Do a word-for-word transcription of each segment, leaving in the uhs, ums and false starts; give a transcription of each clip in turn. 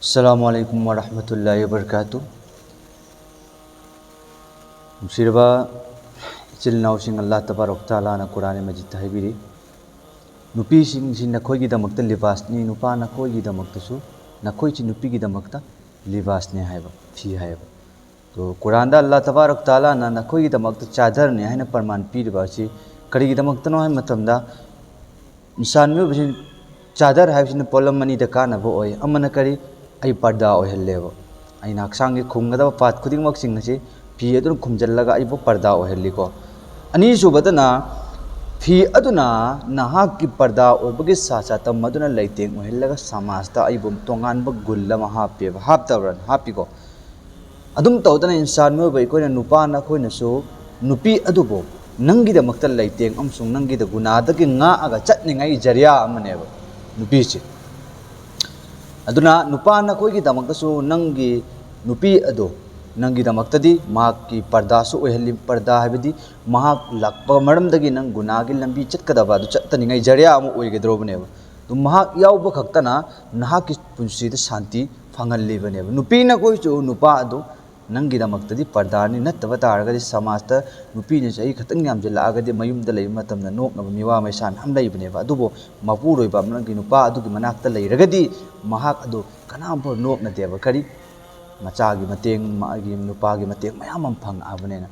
ꯑꯁꯂꯥꯃꯨ ꯑꯂꯥꯏꯀꯨꯝ ꯋꯥꯔꯍꯃꯇꯨꯜꯂꯥꯍꯤ ꯋꯥꯕꯔꯀꯥꯇꯨ꯫ ꯅꯨꯡꯁꯤꯔꯕ ꯏꯆꯤꯜ ꯏꯅꯥꯎꯁꯤꯡ, ꯑꯜꯂꯥꯍ ꯇꯕꯥꯔꯛ ꯇꯥꯂꯥꯅ ꯀꯨꯔꯥꯟ ꯃꯖꯤꯗꯇ ꯍꯥꯏꯕꯤꯔꯤ, "ꯅꯨꯄꯤꯁꯤꯡꯁꯤ ꯅꯈꯣꯏꯒꯤꯗꯃꯛꯇ ꯂꯤꯕꯥꯁꯅꯤ, ꯅꯨꯄꯥ ꯅꯈꯣꯏꯒꯤꯗꯃꯛꯇꯁꯨ, ꯅꯈꯣꯏꯁꯤ ꯅꯨꯄꯤꯒꯤꯗꯃꯛꯇ ꯂꯤꯕꯥꯁꯅꯤ" ꯍꯥꯏꯕ, ꯐꯤ ꯍꯥꯏꯕ꯫ ꯑꯗꯣ ꯀꯨꯔꯥꯟꯗ ꯑꯜꯂꯥꯍ ꯇꯕꯥꯔꯛ ꯇꯥꯂꯥꯅ ꯅꯈꯣꯏꯒꯤꯗꯃꯛꯇ ꯆꯥꯗꯔꯅꯤ ꯍꯥꯏꯅ ꯄ꯭ꯔꯃꯥꯟ ꯄꯤꯔꯤꯕ ꯑꯁꯤ ꯀꯔꯤꯒꯤꯗꯃꯛꯇꯅꯣ ꯍꯥꯏꯕ ꯃꯇꯝꯗ, ꯏꯟꯁꯥꯟ ꯃꯤꯑꯣꯏꯕꯁꯤ ꯆꯥꯗꯔ ꯍꯥꯏꯕꯁꯤꯅ ꯄꯣꯠꯂꯝ ꯑꯅꯤꯗ ꯀꯥꯟꯅꯕ ꯑꯣꯏ꯫ ꯑꯃꯅ ꯀꯔꯤ? ꯑꯩ ꯄꯔꯗꯥ ꯑꯣꯏꯍꯜꯂꯦꯕ꯫ ꯑꯩꯅ ꯍꯛꯆꯥꯡꯒꯤ ꯈꯨꯝꯒꯗꯕ ꯄꯥꯔꯠ ꯈꯨꯗꯤꯡꯃꯛꯁꯤꯡ ꯑꯁꯤ ꯐꯤ ꯑꯗꯨꯅ ꯈꯨꯝꯖꯤꯜꯂꯒ ꯑꯩꯕꯨ ꯄꯔꯗꯥ ꯑꯣꯏꯍꯜꯂꯤꯀꯣ꯫ ꯑꯅꯤꯁꯨꯕꯗꯅ, ꯐꯤ ꯑꯗꯨꯅ ꯅꯍꯥꯛꯀꯤ ꯄꯔꯗꯥ ꯑꯣꯏꯕꯒꯤ ꯁꯥ ꯁꯥꯇꯝ ꯑꯗꯨꯅ ꯂꯩꯇꯦꯡ ꯑꯣꯏꯍꯜꯂꯒ ꯁꯃꯥꯖꯇ ꯑꯩꯕꯨ ꯇꯣꯉꯥꯟꯕ ꯒꯨꯜ ꯑꯃ ꯍꯥꯞꯄꯦꯕ, ꯍꯥꯞꯇꯕ꯭ꯔꯥ? ꯍꯥꯞꯄꯤꯀꯣ꯫ ꯑꯗꯨꯝ ꯇꯧꯗꯅ ꯏꯟꯁꯥꯟ ꯃꯤꯑꯣꯏꯕ ꯑꯩꯈꯣꯏꯅ, ꯅꯨꯄꯥ ꯅꯈꯣꯏꯅꯁꯨ ꯅꯨꯄꯤ ꯑꯗꯨꯕꯨ ꯅꯪꯒꯤꯗꯃꯛꯇ ꯂꯩꯇꯦꯡ ꯑꯃꯁꯨꯡ ꯅꯪꯒꯤꯗ ꯒꯨꯅꯥꯗꯒꯤ ꯉꯥꯛꯑꯒ ꯆꯠꯅꯤꯡꯉꯥꯏ ꯖꯔꯤꯌꯥ ꯑꯃꯅꯦꯕ ꯅꯨꯄꯤꯁꯦ꯫ ꯑꯗꯨꯅ ꯅꯨꯄꯥ ꯅꯈꯣꯏꯒꯤꯗꯃꯛꯇꯁꯨ ꯅꯪꯒꯤ ꯅꯨꯄꯤ ꯑꯗꯨ ꯅꯪꯒꯤꯗꯃꯛꯇꯗꯤ ꯃꯍꯥꯛꯀꯤ ꯄꯔꯗꯥꯁꯨ ꯑꯣꯏꯍꯜꯂꯤ꯫ ꯄꯔꯗꯥ ꯍꯥꯏꯕꯗꯤ ꯃꯍꯥꯛ ꯂꯥꯛꯄ ꯃꯔꯝꯗꯒꯤ ꯅꯪ ꯒꯨꯅꯥꯒꯤ ꯂꯝꯕꯤ ꯆꯠꯀꯗꯕ ꯑꯗꯨ ꯆꯠꯇꯅꯤꯡꯉꯥꯏ ꯖꯔꯤꯌꯥ ꯑꯃ ꯑꯣꯏꯒꯗꯧꯔꯕꯅꯦꯕ꯫ ꯑꯗꯨ ꯃꯍꯥꯛ ꯌꯥꯎꯕ ꯈꯛꯇꯅ ꯅꯍꯥꯛꯀꯤ ꯄꯨꯟꯁꯤꯗ ꯁꯥꯟꯇꯤ ꯐꯪꯍꯜꯂꯤꯕꯅꯦꯕ꯫ ꯅꯨꯄꯤ ꯅꯈꯣꯏꯁꯨ ꯅꯨꯄꯥ ꯑꯗꯨ ꯅꯪꯒꯤꯗꯃꯛꯇꯗꯤ ꯄꯔꯗꯥꯅꯤ, ꯅꯠꯇꯕ ꯇꯥꯔꯒꯗꯤ ꯁꯃꯥꯖꯇ ꯅꯨꯄꯤꯅ ꯆꯍꯤ ꯈꯛꯇꯪ ꯌꯥꯝꯁꯤꯜꯂꯛꯑꯒꯗꯤ ꯃꯌꯨꯝꯗ ꯂꯩꯕ ꯃꯇꯝꯗ ꯅꯣꯛꯅꯕ ꯃꯤꯋꯥ ꯃꯩꯁꯥ ꯃꯌꯥꯝ ꯂꯩꯕꯅꯦꯕ꯫ ꯑꯗꯨꯕꯨ ꯃꯄꯨꯔꯣꯏꯕ ꯑꯃꯒꯤ ꯅꯨꯄꯥ ꯑꯗꯨꯒꯤ ꯃꯅꯥꯛꯇ ꯂꯩꯔꯒꯗꯤ ꯃꯍꯥꯛ ꯑꯗꯨ ꯀꯅꯥꯝꯐꯥꯎ ꯅꯣꯛꯅꯗꯦꯕ꯫ ꯀꯔꯤ? ꯃꯆꯥꯒꯤ ꯃꯇꯦꯡ, ꯃꯥꯒꯤ ꯅꯨꯄꯥꯒꯤ ꯃꯇꯦꯡ ꯃꯌꯥꯝ ꯑꯃ ꯐꯪꯉꯛꯑꯕꯅꯤꯅ꯫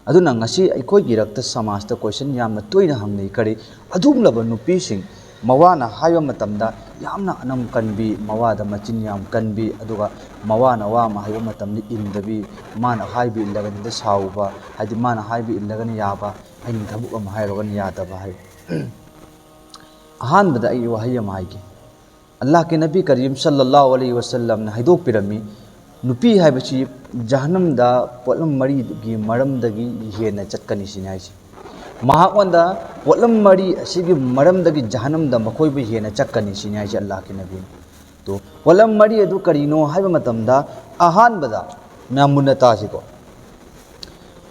ꯑꯗꯨꯅ ꯉꯁꯤ ꯑꯩꯈꯣꯏꯒꯤ ꯏꯔꯛꯇ ꯁꯃꯥꯖꯇ ꯀꯣꯏꯁꯟ ꯌꯥꯝꯅ ꯇꯣꯏꯅ ꯍꯪꯅꯩ, ꯀꯔꯤ? ꯑꯗꯨꯒꯨꯝꯂꯕ ꯅꯨꯄꯤꯁꯤꯡ, ꯃꯋꯥꯅ ꯍꯥꯏꯕ ꯃꯇꯝꯗ ꯌꯥꯝꯅ ꯑꯅꯝ ꯀꯟꯕꯤ, ꯃꯋꯥꯗ ꯃꯆꯤꯟ ꯌꯥꯝ ꯀꯟꯕꯤ, ꯑꯗꯨꯒ ꯃꯋꯥꯅ ꯋꯥ ꯑꯃ ꯍꯥꯏꯕ ꯃꯇꯝꯗ ꯏꯟꯗꯕꯤ, ꯃꯥꯅ ꯍꯥꯏꯕ ꯏꯜꯂꯒꯅꯤꯗ ꯁꯥꯎꯕ, ꯍꯥꯏꯗꯤ ꯃꯥꯅ ꯍꯥꯏꯕ ꯏꯜꯂꯒꯅ ꯌꯥꯕ, ꯑꯩꯅ ꯊꯕꯛ ꯑꯃ ꯍꯥꯏꯔꯨꯔꯒꯅ ꯌꯥꯗꯕ ꯍꯥꯏꯕ꯫ ꯑꯍꯥꯟꯕꯗ ꯑꯩ ꯋꯥꯍꯩ ꯑꯃ ꯍꯥꯏꯒꯦ꯫ ꯑꯜꯂꯥꯍꯀꯤ ꯅꯕꯤ ꯀꯔꯤꯝ ꯁꯜꯂꯜꯂꯥꯍꯨ ꯑꯂꯩꯍꯤ ꯋꯁꯜꯂꯝꯅ ꯍꯥꯏꯗꯣꯛꯄꯤꯔꯝꯃꯤ, ꯅꯨꯄꯤ ꯍꯥꯏꯕꯁꯤ ꯖꯍꯟꯅꯝꯗ ꯄꯣꯠꯂꯝ ꯃꯔꯤꯒꯤ ꯃꯔꯝꯗꯒꯤ ꯍꯦꯟꯅ ꯆꯠꯀꯅꯤ ꯁꯤꯅꯤ ꯍꯥꯏꯁꯦ꯫ ꯃꯍꯥꯛꯉꯣꯟꯗ ꯄꯣꯠꯂꯝ ꯃꯔꯤ ꯑꯁꯤꯒꯤ ꯃꯔꯝꯗꯒꯤ ꯖꯍꯟꯅꯝꯗ ꯃꯈꯣꯏꯕꯨ ꯍꯦꯟꯅ ꯆꯠꯀꯅꯤ ꯁꯤꯅꯤ ꯍꯥꯏꯁꯦ ꯑꯜꯂꯥꯍꯀꯤ ꯅꯕꯤꯅ꯫ ꯇꯣ, ꯄꯣꯠꯂꯝ ꯃꯔꯤ ꯑꯗꯨ ꯀꯔꯤꯅꯣ ꯍꯥꯏꯕ ꯃꯇꯝꯗ, ꯑꯍꯥꯟꯕꯗ, ꯃꯌꯥꯝ ꯃꯨꯟꯅ ꯇꯥꯁꯤꯀꯣ꯫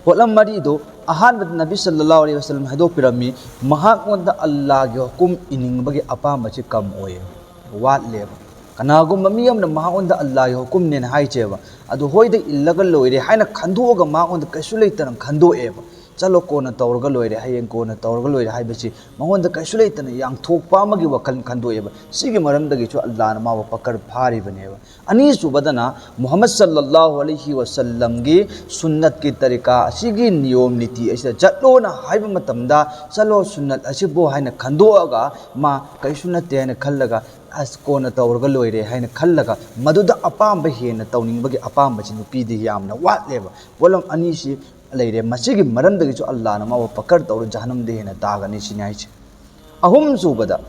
ꯄꯣꯠꯂꯝ ꯃꯔꯤꯗꯨ ꯑꯍꯥꯟꯕꯗ ꯅꯕꯤ ꯁꯜꯂꯜꯂꯥꯍꯨ ꯑꯂꯩꯍꯤ ꯋꯁꯜꯂꯝ ꯍꯥꯏꯗꯣꯛꯄꯤꯔꯝꯃꯤ, ꯃꯍꯥꯛꯉꯣꯟꯗ ꯑꯜꯂꯥꯍꯒꯤ ꯍꯨꯀꯨꯝ ꯏꯅꯤꯡꯕꯒꯤ ꯑꯄꯥꯝꯕꯁꯤ ꯀꯝ ꯑꯣꯏꯌꯦ, ꯋꯥꯠꯂꯦꯕ꯫ ꯀꯅꯥꯒꯨꯝꯕ ꯃꯤ ꯑꯃꯅ ꯃꯉꯣꯟꯗ ꯑꯜꯂꯥꯍꯒꯤ ꯍꯨꯀꯨꯝꯅꯦꯅ ꯍꯥꯏꯖꯦꯕ, ꯑꯗꯨ ꯍꯣꯏꯗ ꯏꯜꯂꯒ ꯂꯣꯏꯔꯦ ꯍꯥꯏꯅ ꯈꯟꯗꯣꯛꯑꯒ ꯃꯉꯣꯟꯗ ꯀꯩꯁꯨ ꯂꯩꯇꯅ ꯈꯟꯗꯣꯛꯑꯦꯕ꯫ ꯆꯠꯂꯣ, ꯀꯣꯟꯅ ꯇꯧꯔꯒ ꯂꯣꯏꯔꯦ, ꯍꯌꯦꯡ ꯀꯣꯟꯅ ꯇꯧꯔꯒ ꯂꯣꯏꯔꯦ ꯍꯥꯏꯕꯁꯤ ꯃꯉꯣꯟꯗ ꯀꯩꯁꯨ ꯂꯩꯇꯅ ꯌꯥꯡꯊꯣꯛꯄ ꯑꯃꯒꯤ ꯋꯥꯈꯜ ꯈꯟꯗꯣꯛꯑꯦꯕ꯫ ꯁꯤꯒꯤ ꯃꯔꯝꯗꯒꯤꯁꯨ ꯑꯜꯂꯥꯍꯅ ꯃꯥꯕꯨ ꯄꯀꯔ ꯐꯥꯔꯤꯕꯅꯦꯕ꯫ ꯑꯅꯤꯁꯨꯕꯗꯅ ꯃꯨꯍꯝꯃꯗ ꯁꯜꯂꯜꯂꯥꯍꯨ ꯑꯂꯩꯍꯤ ꯋꯁꯜꯂꯝꯒꯤ ꯁꯨꯟꯅꯠꯀꯤ ꯇꯔꯤꯀꯥ ꯑꯁꯤꯒꯤ ꯅꯤꯌꯣꯝ ꯅꯤꯇꯤ ꯑꯁꯤꯗ ꯆꯠꯂꯣꯅ ꯍꯥꯏꯕ ꯃꯇꯝꯗ, ꯆꯠꯂꯣ ꯁꯨꯟꯅꯠ ꯑꯁꯤꯕꯨ ꯍꯥꯏꯅ ꯈꯟꯗꯣꯛꯑꯒ ꯃꯥ ꯀꯩꯁꯨ ꯅꯠꯇꯦ ꯍꯥꯏꯅ ꯈꯜꯂꯒ, ꯑꯁ, ꯀꯣꯟꯅ ꯇꯧꯔꯒ ꯂꯣꯏꯔꯦ ꯍꯥꯏꯅ ꯈꯜꯂꯒ ꯃꯗꯨꯗ ꯑꯄꯥꯝꯕ ꯍꯦꯟꯅ ꯇꯧꯅꯤꯡꯕꯒꯤ ꯑꯄꯥꯝꯕꯁꯤ ꯅꯨꯄꯤꯗꯤ ꯌꯥꯝꯅ ꯋꯥꯠꯂꯦꯕ꯫ ꯄꯣꯠꯂꯝ ꯑꯅꯤꯁꯤ ꯂꯩꯔꯦ꯫ ꯃꯁꯤꯒꯤ ꯃꯔꯝꯗꯒꯤꯁꯨ ꯑꯜꯂꯥꯍꯅ ꯃꯥꯕꯨ ꯄꯀꯔ ꯇꯧꯔ ꯖꯍꯟꯅꯝꯗ ꯍꯦꯟꯅ ꯇꯥꯒꯅꯤ ꯁꯤꯅꯤ ꯍꯥꯏꯁꯦ꯫ ꯑꯍꯨꯝꯁꯨꯕꯗ,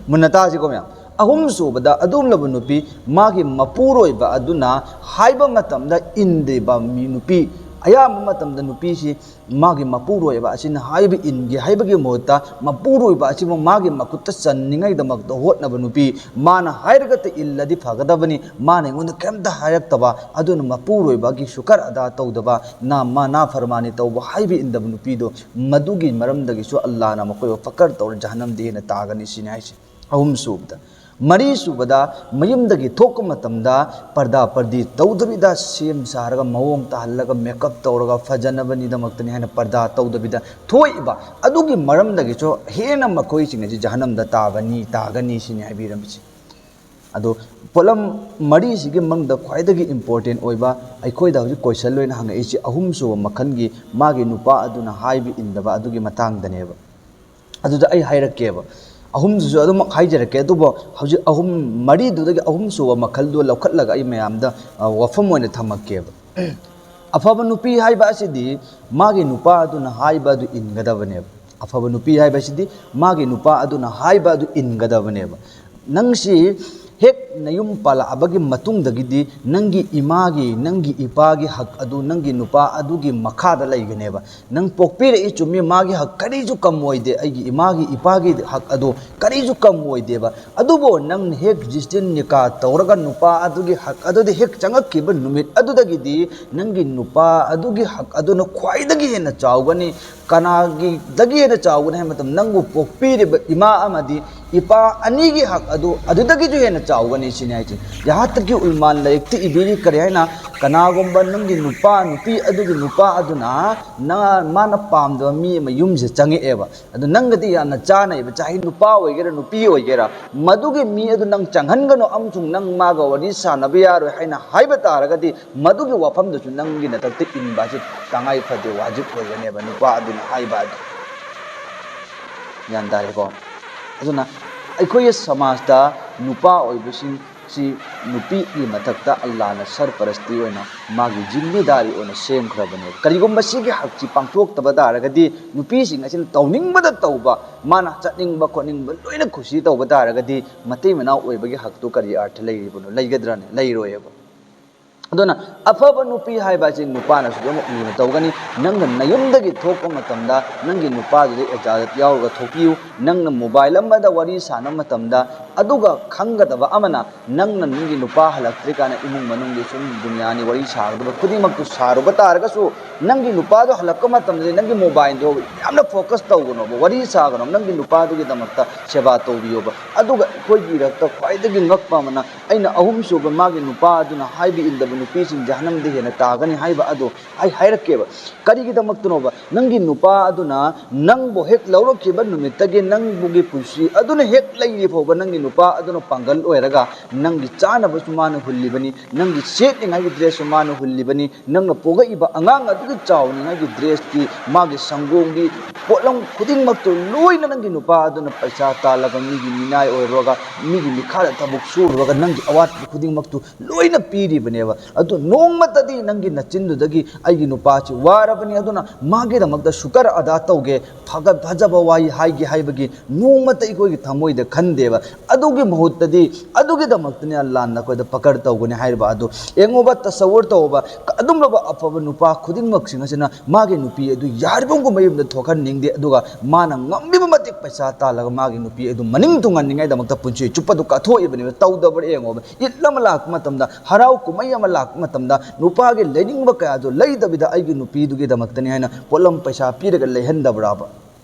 ꯃꯨꯟꯅ ꯇꯥꯁꯤꯀꯣ ꯃꯌꯥꯝ꯫ ꯑꯍꯨꯝꯁꯨꯕꯗ, ꯑꯗꯨꯒꯨꯝꯂꯕ ꯅꯨꯄꯤ, ꯃꯥꯒꯤ ꯃꯄꯨꯔꯣꯏꯕ ꯑꯗꯨꯅ ꯍꯥꯏꯕ ꯃꯇꯝꯗ ꯏꯟꯗ꯭ꯔꯤꯕ ꯃꯤ-, ꯅꯨꯄꯤ, ꯑꯌꯥꯝꯕ ꯃꯇꯝꯗ ꯅꯨꯄꯤꯁꯤ ꯃꯥꯒꯤ ꯃꯄꯨꯔꯣꯏꯕ ꯑꯁꯤꯅ ꯍꯥꯏꯕ ꯏꯟꯒꯦ ꯍꯥꯏꯕꯒꯤ ꯃꯍꯨꯠꯇ ꯃꯄꯨꯔꯣꯏꯕ ꯑꯁꯤꯕꯨ ꯃꯥꯒꯤ ꯃꯈꯨꯠꯇ ꯆꯟꯅꯤꯡꯉꯥꯏꯗꯃꯛꯇ ꯍꯣꯠꯅꯕ ꯅꯨꯄꯤ, ꯃꯥꯅ ꯍꯥꯏꯔꯒꯇ ꯏꯜꯂꯗꯤ ꯐꯒꯗꯕꯅꯤ, ꯃꯥꯅ ꯑꯩꯉꯣꯟꯗ ꯀꯔꯤꯝꯇ ꯍꯥꯏꯔꯛꯇꯕ, ꯑꯗꯨꯅ ꯃꯄꯨꯔꯣꯏꯕꯒꯤ ꯁꯨꯀꯔ ꯑꯗꯥ ꯇꯧꯗꯕ, ꯅꯥ-, ꯃꯥ ꯅꯥꯐꯔꯃꯥꯅꯤ ꯇꯧꯕ, ꯍꯥꯏꯕ ꯏꯟꯗꯕ ꯅꯨꯄꯤꯗꯣ, ꯃꯗꯨꯒꯤ ꯃꯔꯝꯗꯒꯤꯁꯨ ꯑꯜꯂꯥꯍꯅ ꯃꯈꯣꯏꯕꯨ ꯐꯀꯔ ꯇꯧꯔ ꯖꯍꯟꯅꯝꯗ ꯍꯦꯟꯅ ꯇꯥꯒꯅꯤ ꯁꯤꯅꯤ ꯍꯥꯏꯁꯦ꯫ ꯑꯍꯨꯝꯁꯨꯕꯗ, ꯃꯔꯤꯁꯨꯕꯗ, ꯃꯌꯨꯝꯗꯒꯤ ꯊꯣꯛꯄ ꯃꯇꯝꯗ ꯄꯔꯗꯥ ꯄꯔꯗꯤ ꯇꯧꯗꯕꯤꯗ ꯁꯦꯝ ꯁꯥꯔꯒ ꯃꯑꯣꯡ ꯇꯥꯍꯜꯂꯒ ꯃꯦꯀꯞ ꯇꯧꯔꯒ ꯐꯖꯅꯕꯅꯤꯗꯃꯛꯇꯅꯤ ꯍꯥꯏꯅ ꯄꯔꯗꯥ ꯇꯧꯗꯕꯤꯗ ꯊꯣꯛꯏꯕ ꯑꯗꯨꯒꯤ ꯃꯔꯝꯗꯒꯤꯁꯨ ꯍꯦꯟꯅ ꯃꯈꯣꯏꯁꯤꯡ ꯑꯁꯤ ꯖꯍꯟꯅꯝꯗ ꯇꯥꯕꯅꯤ, ꯇꯥꯒꯅꯤ ꯁꯤꯅꯤ ꯍꯥꯏꯕꯤꯔꯝꯃꯤꯁꯦ꯫ ꯑꯗꯣ ꯄꯣꯠꯂꯝ ꯃꯔꯤꯁꯤꯒꯤ ꯃꯅꯨꯡꯗ ꯈ꯭ꯋꯥꯏꯗꯒꯤ important ꯑꯣꯏꯕ, ꯑꯩꯈꯣꯏꯗ ꯍꯧꯖꯤꯛ question ꯑꯣꯏꯅ ꯍꯪꯉꯛꯏꯁꯤ ꯑꯍꯨꯝꯁꯨꯕ ꯃꯈꯜꯒꯤ ꯃꯥꯒꯤ ꯅꯨꯄꯥ ꯑꯗꯨꯅ ꯍꯥꯏꯕ ꯏꯟꯗꯕ ꯑꯗꯨꯒꯤ ꯃꯇꯥꯡꯗꯅꯦꯕ꯫ ꯑꯗꯨꯗ ꯑꯩ ꯍꯥꯏꯔꯛꯀꯦꯕ꯫ ꯑꯍꯨꯝꯗꯨꯁꯨ ꯑꯗꯨꯃꯛ ꯍꯥꯏꯖꯔꯛꯀꯦ, ꯑꯗꯨꯕꯨ ꯍꯧꯖꯤꯛ ꯑꯍꯨꯝ, ꯃꯔꯤꯗꯨꯗꯒꯤ ꯑꯍꯨꯝꯁꯨꯕ ꯃꯈꯜꯗꯣ ꯂꯧꯈꯠꯂꯒ ꯑꯩ ꯃꯌꯥꯝꯗ, ꯑ, ꯋꯥꯐꯝ ꯑꯣꯏꯅ ꯊꯝꯃꯛꯀꯦꯕ꯫ ꯑꯐꯕ ꯅꯨꯄꯤ ꯍꯥꯏꯕ ꯑꯁꯤꯗꯤ ꯃꯥꯒꯤ ꯅꯨꯄꯥ ꯑꯗꯨꯅ ꯍꯥꯏꯕ ꯑꯗꯨ ꯏꯟꯒꯗꯕꯅꯦꯕ꯫ ꯑꯐꯕ ꯅꯨꯄꯤ ꯍꯥꯏꯕꯁꯤꯗꯤ ꯃꯥꯒꯤ ꯅꯨꯄꯥ ꯑꯗꯨꯅ ꯍꯥꯏꯕ ꯑꯗꯨ ꯏꯟꯒꯗꯕꯅꯦꯕ꯫ ꯅꯪꯁꯤ ꯍꯦꯛ ꯅꯌꯨꯝ ꯄꯥꯜꯂꯛꯑꯕꯒꯤ ꯃꯇꯨꯡꯗꯒꯤꯗꯤ ꯅꯪꯒꯤ ꯏꯃꯥꯒꯤ, ꯅꯪꯒꯤ ꯏꯄꯥꯒꯤ ꯍꯛ ꯑꯗꯨ ꯅꯪꯒꯤ ꯅꯨꯄꯥ ꯑꯗꯨꯒꯤ ꯃꯈꯥꯗ ꯂꯩꯒꯅꯦꯕ꯫ ꯅꯪ ꯄꯣꯛꯄꯤꯔꯛꯏ ꯆꯨꯝꯃꯤ, ꯃꯥꯒꯤ ꯍꯛ ꯀꯔꯤꯁꯨ ꯀꯝꯃꯣꯏꯗꯦ, ꯑꯩꯒꯤ ꯏꯃꯥꯒꯤ ꯏꯄꯥꯒꯤ ꯍꯛ ꯑꯗꯨ ꯀꯔꯤꯁꯨ ꯀꯝꯃꯣꯏꯗꯦꯕ꯫ ꯑꯗꯨꯕꯨ ꯅꯪꯅ ꯍꯦꯛ ꯖꯤꯁꯇꯤꯟ ꯅꯤꯀꯥ ꯇꯧꯔꯒ ꯅꯨꯄꯥ ꯑꯗꯨꯒꯤ ꯍꯛ ꯑꯗꯨꯗ ꯍꯦꯛ ꯆꯪꯉꯛꯈꯤꯕ ꯅꯨꯃꯤꯠ ꯑꯗꯨꯗꯒꯤꯗꯤ ꯅꯪꯒꯤ ꯅꯨꯄꯥ ꯑꯗꯨꯒꯤ ꯍꯛ ꯑꯗꯨꯅ ꯈ꯭ꯋꯥꯏꯗꯒꯤ ꯍꯦꯟꯅ ꯆꯥꯎꯒꯅꯤ꯫ ꯀꯅꯥꯒꯤꯗꯒꯤ ꯍꯦꯟꯅ ꯆꯥꯎꯒꯅꯤ ꯍꯥꯏꯕ ꯃꯇꯝꯗ ꯅꯪꯕꯨ ꯄꯣꯛꯄꯤꯔꯤꯕ ꯏꯃꯥ ꯑꯃꯗꯤ ꯏꯄꯥ ꯑꯅꯤꯒꯤ ꯍꯛ ꯑꯗꯨ ꯑꯗꯨꯗꯒꯤꯁꯨ ꯍꯦꯟꯅ ꯆꯥꯎꯒꯅꯤ ꯁꯤꯅꯤ ꯍꯥꯏꯁꯦ꯫ ꯌꯥꯍꯥ ꯇꯛꯀꯤ ꯎꯜꯃꯥꯟ ꯂꯥꯏꯔꯤꯛꯇ ꯏꯕꯤꯔꯤ ꯀꯔꯤ ꯍꯥꯏꯅ? ꯀꯅꯥꯒꯨꯝꯕ ꯅꯪꯒꯤ ꯅꯨꯄꯥ, ꯅꯨꯄꯤ ꯑꯗꯨꯒꯤ ꯅꯨꯄꯥ ꯑꯗꯨꯅ ꯅ-, ꯃꯥꯅ ꯄꯥꯝꯗꯕ ꯃꯤ ꯑꯃ ꯌꯨꯝꯁꯦ ꯆꯪꯉꯛꯑꯦꯕ, ꯑꯗꯨ ꯅꯪꯒꯗꯤ ꯌꯥꯝꯅ ꯆꯥꯅꯩꯕ, ꯆꯍꯤ ꯅꯨꯄꯥ ꯑꯣꯏꯒꯦꯔꯥ ꯅꯨꯄꯤ ꯑꯣꯏꯒꯦꯔꯥ, ꯃꯗꯨꯒꯤ ꯃꯤ ꯑꯗꯨ ꯅꯪ ꯆꯪꯍꯟꯒꯅꯨ ꯑꯃꯁꯨꯡ ꯅꯪ ꯃꯥꯒ ꯋꯥꯔꯤ ꯁꯥꯟꯅꯕ ꯌꯥꯔꯣꯏ ꯍꯥꯏꯅ ꯍꯥꯏꯕ ꯇꯥꯔꯒꯗꯤ, ꯃꯗꯨꯒꯤ ꯋꯥꯐꯝꯗꯨꯁꯨ ꯅꯪꯒꯤ ꯅꯊꯛꯇ ꯏꯟꯕ ꯑꯁꯤ ꯇꯉꯥꯏ ꯐꯗꯦ, ꯋꯥꯖꯤꯕ ꯑꯣꯏꯒꯅꯦꯕ ꯅꯨꯄꯥ ꯑꯗꯨꯅ ꯍꯥꯏꯕ ꯑꯗꯨ꯫ ꯒ꯭ꯌꯥꯟ ꯇꯥꯔꯦꯀꯣ? ꯑꯗꯨꯅ ꯑꯩꯈꯣꯏꯒꯤ ꯁꯃꯥꯖꯇ ꯅꯨꯄꯥ ꯑꯣꯏꯕꯁꯤꯡ ꯁꯤ ꯅꯨꯄꯤꯒꯤ ꯃꯊꯛꯇ ꯑꯜꯂꯥꯅ ꯁꯔꯄꯔꯁꯇꯤ ꯑꯣꯏꯅ ꯃꯥꯒꯤ ꯖꯤꯝꯃꯦꯗꯥꯔꯤ ꯑꯣꯏꯅ ꯁꯦꯝꯈ꯭ꯔꯕꯅꯦꯕ꯫ ꯀꯔꯤꯒꯨꯝꯕ ꯁꯤꯒꯤ ꯍꯛꯁꯤ ꯄꯥꯡꯊꯣꯛꯇꯕ ꯇꯥꯔꯒꯗꯤ, ꯅꯨꯄꯤꯁꯤꯡ ꯑꯁꯤꯅ ꯇꯧꯅꯤꯡꯕꯗ ꯇꯧꯕ, ꯃꯥꯅ ꯆꯠꯅꯤꯡꯕ ꯈꯣꯠꯅꯤꯡꯕ ꯂꯣꯏꯅ ꯈꯨꯁꯤ ꯇꯧꯕ ꯇꯥꯔꯒꯗꯤ, ꯃꯇꯩ ꯃꯅꯥꯎ ꯑꯣꯏꯕꯒꯤ ꯍꯛꯇꯨ ꯀꯔꯤ ꯑꯔꯊ ꯂꯩꯔꯤꯕꯅꯣ? ꯂꯩꯒꯗ꯭ꯔꯅꯦ? ꯂꯩꯔꯣꯏꯕ꯫ ꯑꯗꯨꯅ ꯑꯐꯕ ꯅꯨꯄꯤ ꯍꯥꯏꯕ ꯑꯁꯤ ꯅꯨꯄꯥꯅꯁꯨ ꯑꯗꯨꯃꯛ ꯂꯨꯅ ꯇꯧꯒꯅꯤ꯫ ꯅꯪꯅ ꯅꯌꯨꯝꯗꯒꯤ ꯊꯣꯛꯄ ꯃꯇꯝꯗ ꯅꯪꯒꯤ ꯅꯨꯄꯥꯗꯨꯗ ꯏꯖꯥꯖꯠ ꯌꯥꯎꯔꯒ ꯊꯣꯛꯄꯤꯌꯨ꯫ ꯅꯪꯅ ꯃꯣꯕꯥꯏꯜ ꯑꯃꯗ ꯋꯥꯔꯤ ꯁꯥꯟꯅꯕ ꯃꯇꯝꯗ, ꯑꯗꯨꯒ ꯈꯪꯒꯗꯕ ꯑꯃꯅ, ꯅꯪꯅ ꯅꯪꯒꯤ ꯅꯨꯄꯥ ꯍꯜꯂꯛꯇ꯭ꯔꯤꯀꯥꯟꯗ ꯏꯃꯨꯡ ꯃꯅꯨꯡꯒꯤ ꯁꯨꯝ ꯗꯨꯅꯤꯌꯥꯅꯤ ꯋꯥꯔꯤ ꯁꯥꯒꯗꯕ ꯈꯨꯗꯤꯡꯃꯛꯇꯨ ꯁꯥꯔꯨꯕ ꯇꯥꯔꯒꯁꯨ, ꯅꯪꯒꯤ ꯅꯨꯄꯥꯗꯣ ꯍꯜꯂꯛꯄ ꯃꯇꯝꯗ ꯅꯪꯒꯤ ꯃꯣꯕꯥꯏꯜꯗꯣ ꯌꯥꯝꯅ ꯐꯣꯀꯁ ꯇꯧꯒꯅꯣꯕ, ꯋꯥꯔꯤ ꯁꯥꯒꯅꯣꯕ, ꯅꯪꯒꯤ ꯅꯨꯄꯥꯗꯨꯒꯤꯗꯃꯛꯇ ꯁꯦꯕꯥ ꯇꯧꯕꯤꯌꯣꯕ꯫ ꯑꯗꯨꯒ ꯑꯩꯈꯣꯏꯒꯤ ꯏꯔꯛꯇ ꯈ꯭ꯋꯥꯏꯗꯒꯤ ꯉꯛꯄ ꯑꯃꯅ, ꯑꯩꯅ ꯑꯍꯨꯝꯁꯨꯕ ꯃꯥꯒꯤ ꯅꯨꯄꯥ ꯑꯗꯨꯅ ꯍꯥꯏꯕ ꯏꯟꯗꯕ ꯅꯨꯄꯤꯁꯤꯡ ꯖꯍꯅꯝꯗ ꯍꯦꯟꯅ ꯇꯥꯒꯅꯤ ꯍꯥꯏꯕ ꯑꯗꯣ ꯑꯩ ꯍꯥꯏꯔꯛꯀꯦꯕ꯫ ꯀꯔꯤꯒꯤꯗꯃꯛꯇꯅꯣꯕ? ꯅꯪꯒꯤ ꯅꯨꯄꯥ ꯑꯗꯨꯅ ꯅꯪꯕꯨ ꯍꯦꯛ ꯂꯧꯔꯛꯈꯤꯕ ꯅꯨꯃꯤꯠꯇꯒꯤ ꯅꯪꯕꯨꯒꯤ ꯄꯨꯟꯁꯤ ꯑꯗꯨꯅ ꯍꯦꯛ ꯂꯩꯔꯤ ꯐꯥꯎꯕ ꯅꯪꯒꯤ ꯅꯨꯄꯥ ꯑꯗꯨꯅ ꯄꯥꯡꯒꯜ ꯑꯣꯏꯔꯒ ꯅꯪꯒꯤ ꯆꯥꯅꯕꯁꯨ ꯃꯥꯅ ꯍꯨꯜꯂꯤꯕꯅꯤ, ꯅꯪꯒꯤ ꯁꯦꯠꯅꯤꯡꯉꯥꯏꯒꯤ ꯗ꯭ꯔꯦꯁꯁꯨ ꯃꯥꯅ ꯍꯨꯜꯂꯤꯕꯅꯤ, ꯅꯪꯅ ꯄꯣꯛꯂꯛꯏꯕ ꯑꯉꯥꯡ ꯑꯗꯨꯒꯤ ꯆꯥꯎꯅꯤꯡꯉꯥꯏꯒꯤ ꯗ꯭ꯔꯦꯁꯀꯤ, ꯃꯥꯒꯤ ꯁꯪꯒꯣꯝꯒꯤ ꯄꯣꯠꯂꯝ ꯈꯨꯗꯤꯡꯃꯛꯇꯨ ꯂꯣꯏꯅ ꯅꯪꯒꯤ ꯅꯨꯄꯥ ꯑꯗꯨꯅ ꯄꯩꯁꯥ ꯇꯥꯜꯂꯒ, ꯃꯤꯒꯤ ꯃꯤꯅꯥꯏ ꯑꯣꯏꯔꯨꯔꯒ, ꯃꯤꯒꯤ ꯃꯤꯈꯥꯗ ꯊꯕꯛ ꯁꯨꯔꯨꯔꯒ ꯅꯪꯒꯤ ꯑꯋꯥꯠꯄ ꯈꯨꯗꯤꯡꯃꯛꯇꯨ ꯂꯣꯏꯅ ꯄꯤꯔꯤꯕꯅꯦꯕ꯫ ꯑꯗꯨ ꯅꯣꯡꯃꯇꯗꯤ ꯅꯪꯒꯤ ꯅꯆꯤꯟꯗꯨꯗꯒꯤ "ꯑꯩꯒꯤ ꯅꯨꯄꯥꯁꯤ ꯋꯥꯔꯕꯅꯤ, ꯑꯗꯨꯅ ꯃꯥꯒꯤꯗꯃꯛꯇ ꯁꯨꯀꯔ ꯑꯗꯥ ꯇꯧꯒꯦ, ꯐꯒ-, ꯐꯖꯕ ꯋꯥꯍꯩ ꯍꯥꯏꯒꯦ" ꯍꯥꯏꯕꯒꯤ ꯅꯣꯡꯃꯇ ꯑꯩꯈꯣꯏꯒꯤ ꯊꯃꯣꯏꯗ ꯈꯟꯗꯦꯕ꯫ ꯑꯗꯨꯒꯤ ꯃꯍꯨꯠꯇꯗꯤ, ꯑꯗꯨꯒꯤꯗꯃꯛꯇꯅꯤ ꯑꯜꯂꯥꯍꯅ ꯑꯩꯈꯣꯏꯗ ꯄꯀꯔ ꯇꯧꯒꯅꯤ ꯍꯥꯏꯔꯤꯕ ꯑꯗꯨ꯫ ꯌꯦꯡꯉꯨꯕ, ꯇꯁꯋꯔ ꯇꯧꯕ, ꯑꯗꯨꯝꯂꯕ ꯑꯐꯕ ꯅꯨꯄꯥ ꯈꯨꯗꯤꯡꯃꯛꯁꯤꯡ ꯑꯁꯤꯅ ꯃꯥꯒꯤ ꯅꯨꯄꯤ ꯑꯗꯨ ꯌꯥꯔꯤꯕ ꯃꯌꯨꯝꯗ ꯊꯣꯛꯍꯟꯅꯤꯡꯗꯦ, ꯑꯗꯨꯒ ꯃꯥꯅ ꯉꯝꯂꯤꯕ ꯃꯇꯤꯛ ꯄꯩꯁꯥ ꯇꯥꯜꯂꯒ ꯃꯥꯒꯤ ꯅꯨꯄꯤ ꯑꯗꯨ ꯃꯅꯤꯡ ꯇꯨꯡꯍꯟꯅꯤꯡꯉꯥꯏꯗꯃꯛꯇ ꯄꯨꯟꯁꯤ ꯆꯨꯞꯄꯗꯨ ꯀꯠꯊꯣꯛꯏꯕꯅꯦꯕ꯫ ꯇꯧꯗꯕ꯭ꯔꯥ ꯌꯦꯡꯉꯣꯕ꯫ ꯏꯠ ꯑꯃ ꯂꯥꯛꯄ ꯃꯇꯝꯗ, ꯍꯔꯥꯎ ꯀꯨꯝꯍꯩ ꯑꯃ ꯂꯥꯛꯄ ꯃꯇꯝꯗ, ꯅꯨꯄꯥꯒꯤ ꯂꯩꯅꯤꯡꯕ ꯀꯌꯥꯗꯨ ꯂꯩꯗꯕꯤꯗ ꯑꯩꯒꯤ ꯅꯨꯄꯤꯗꯨꯒꯤꯗꯃꯛꯇꯅꯤ ꯍꯥꯏꯅ ꯄꯣꯠꯂꯝ ꯄꯩꯁꯥ ꯄꯤꯔꯒ ꯂꯩꯍꯟꯗꯕ꯭ꯔꯥꯕ?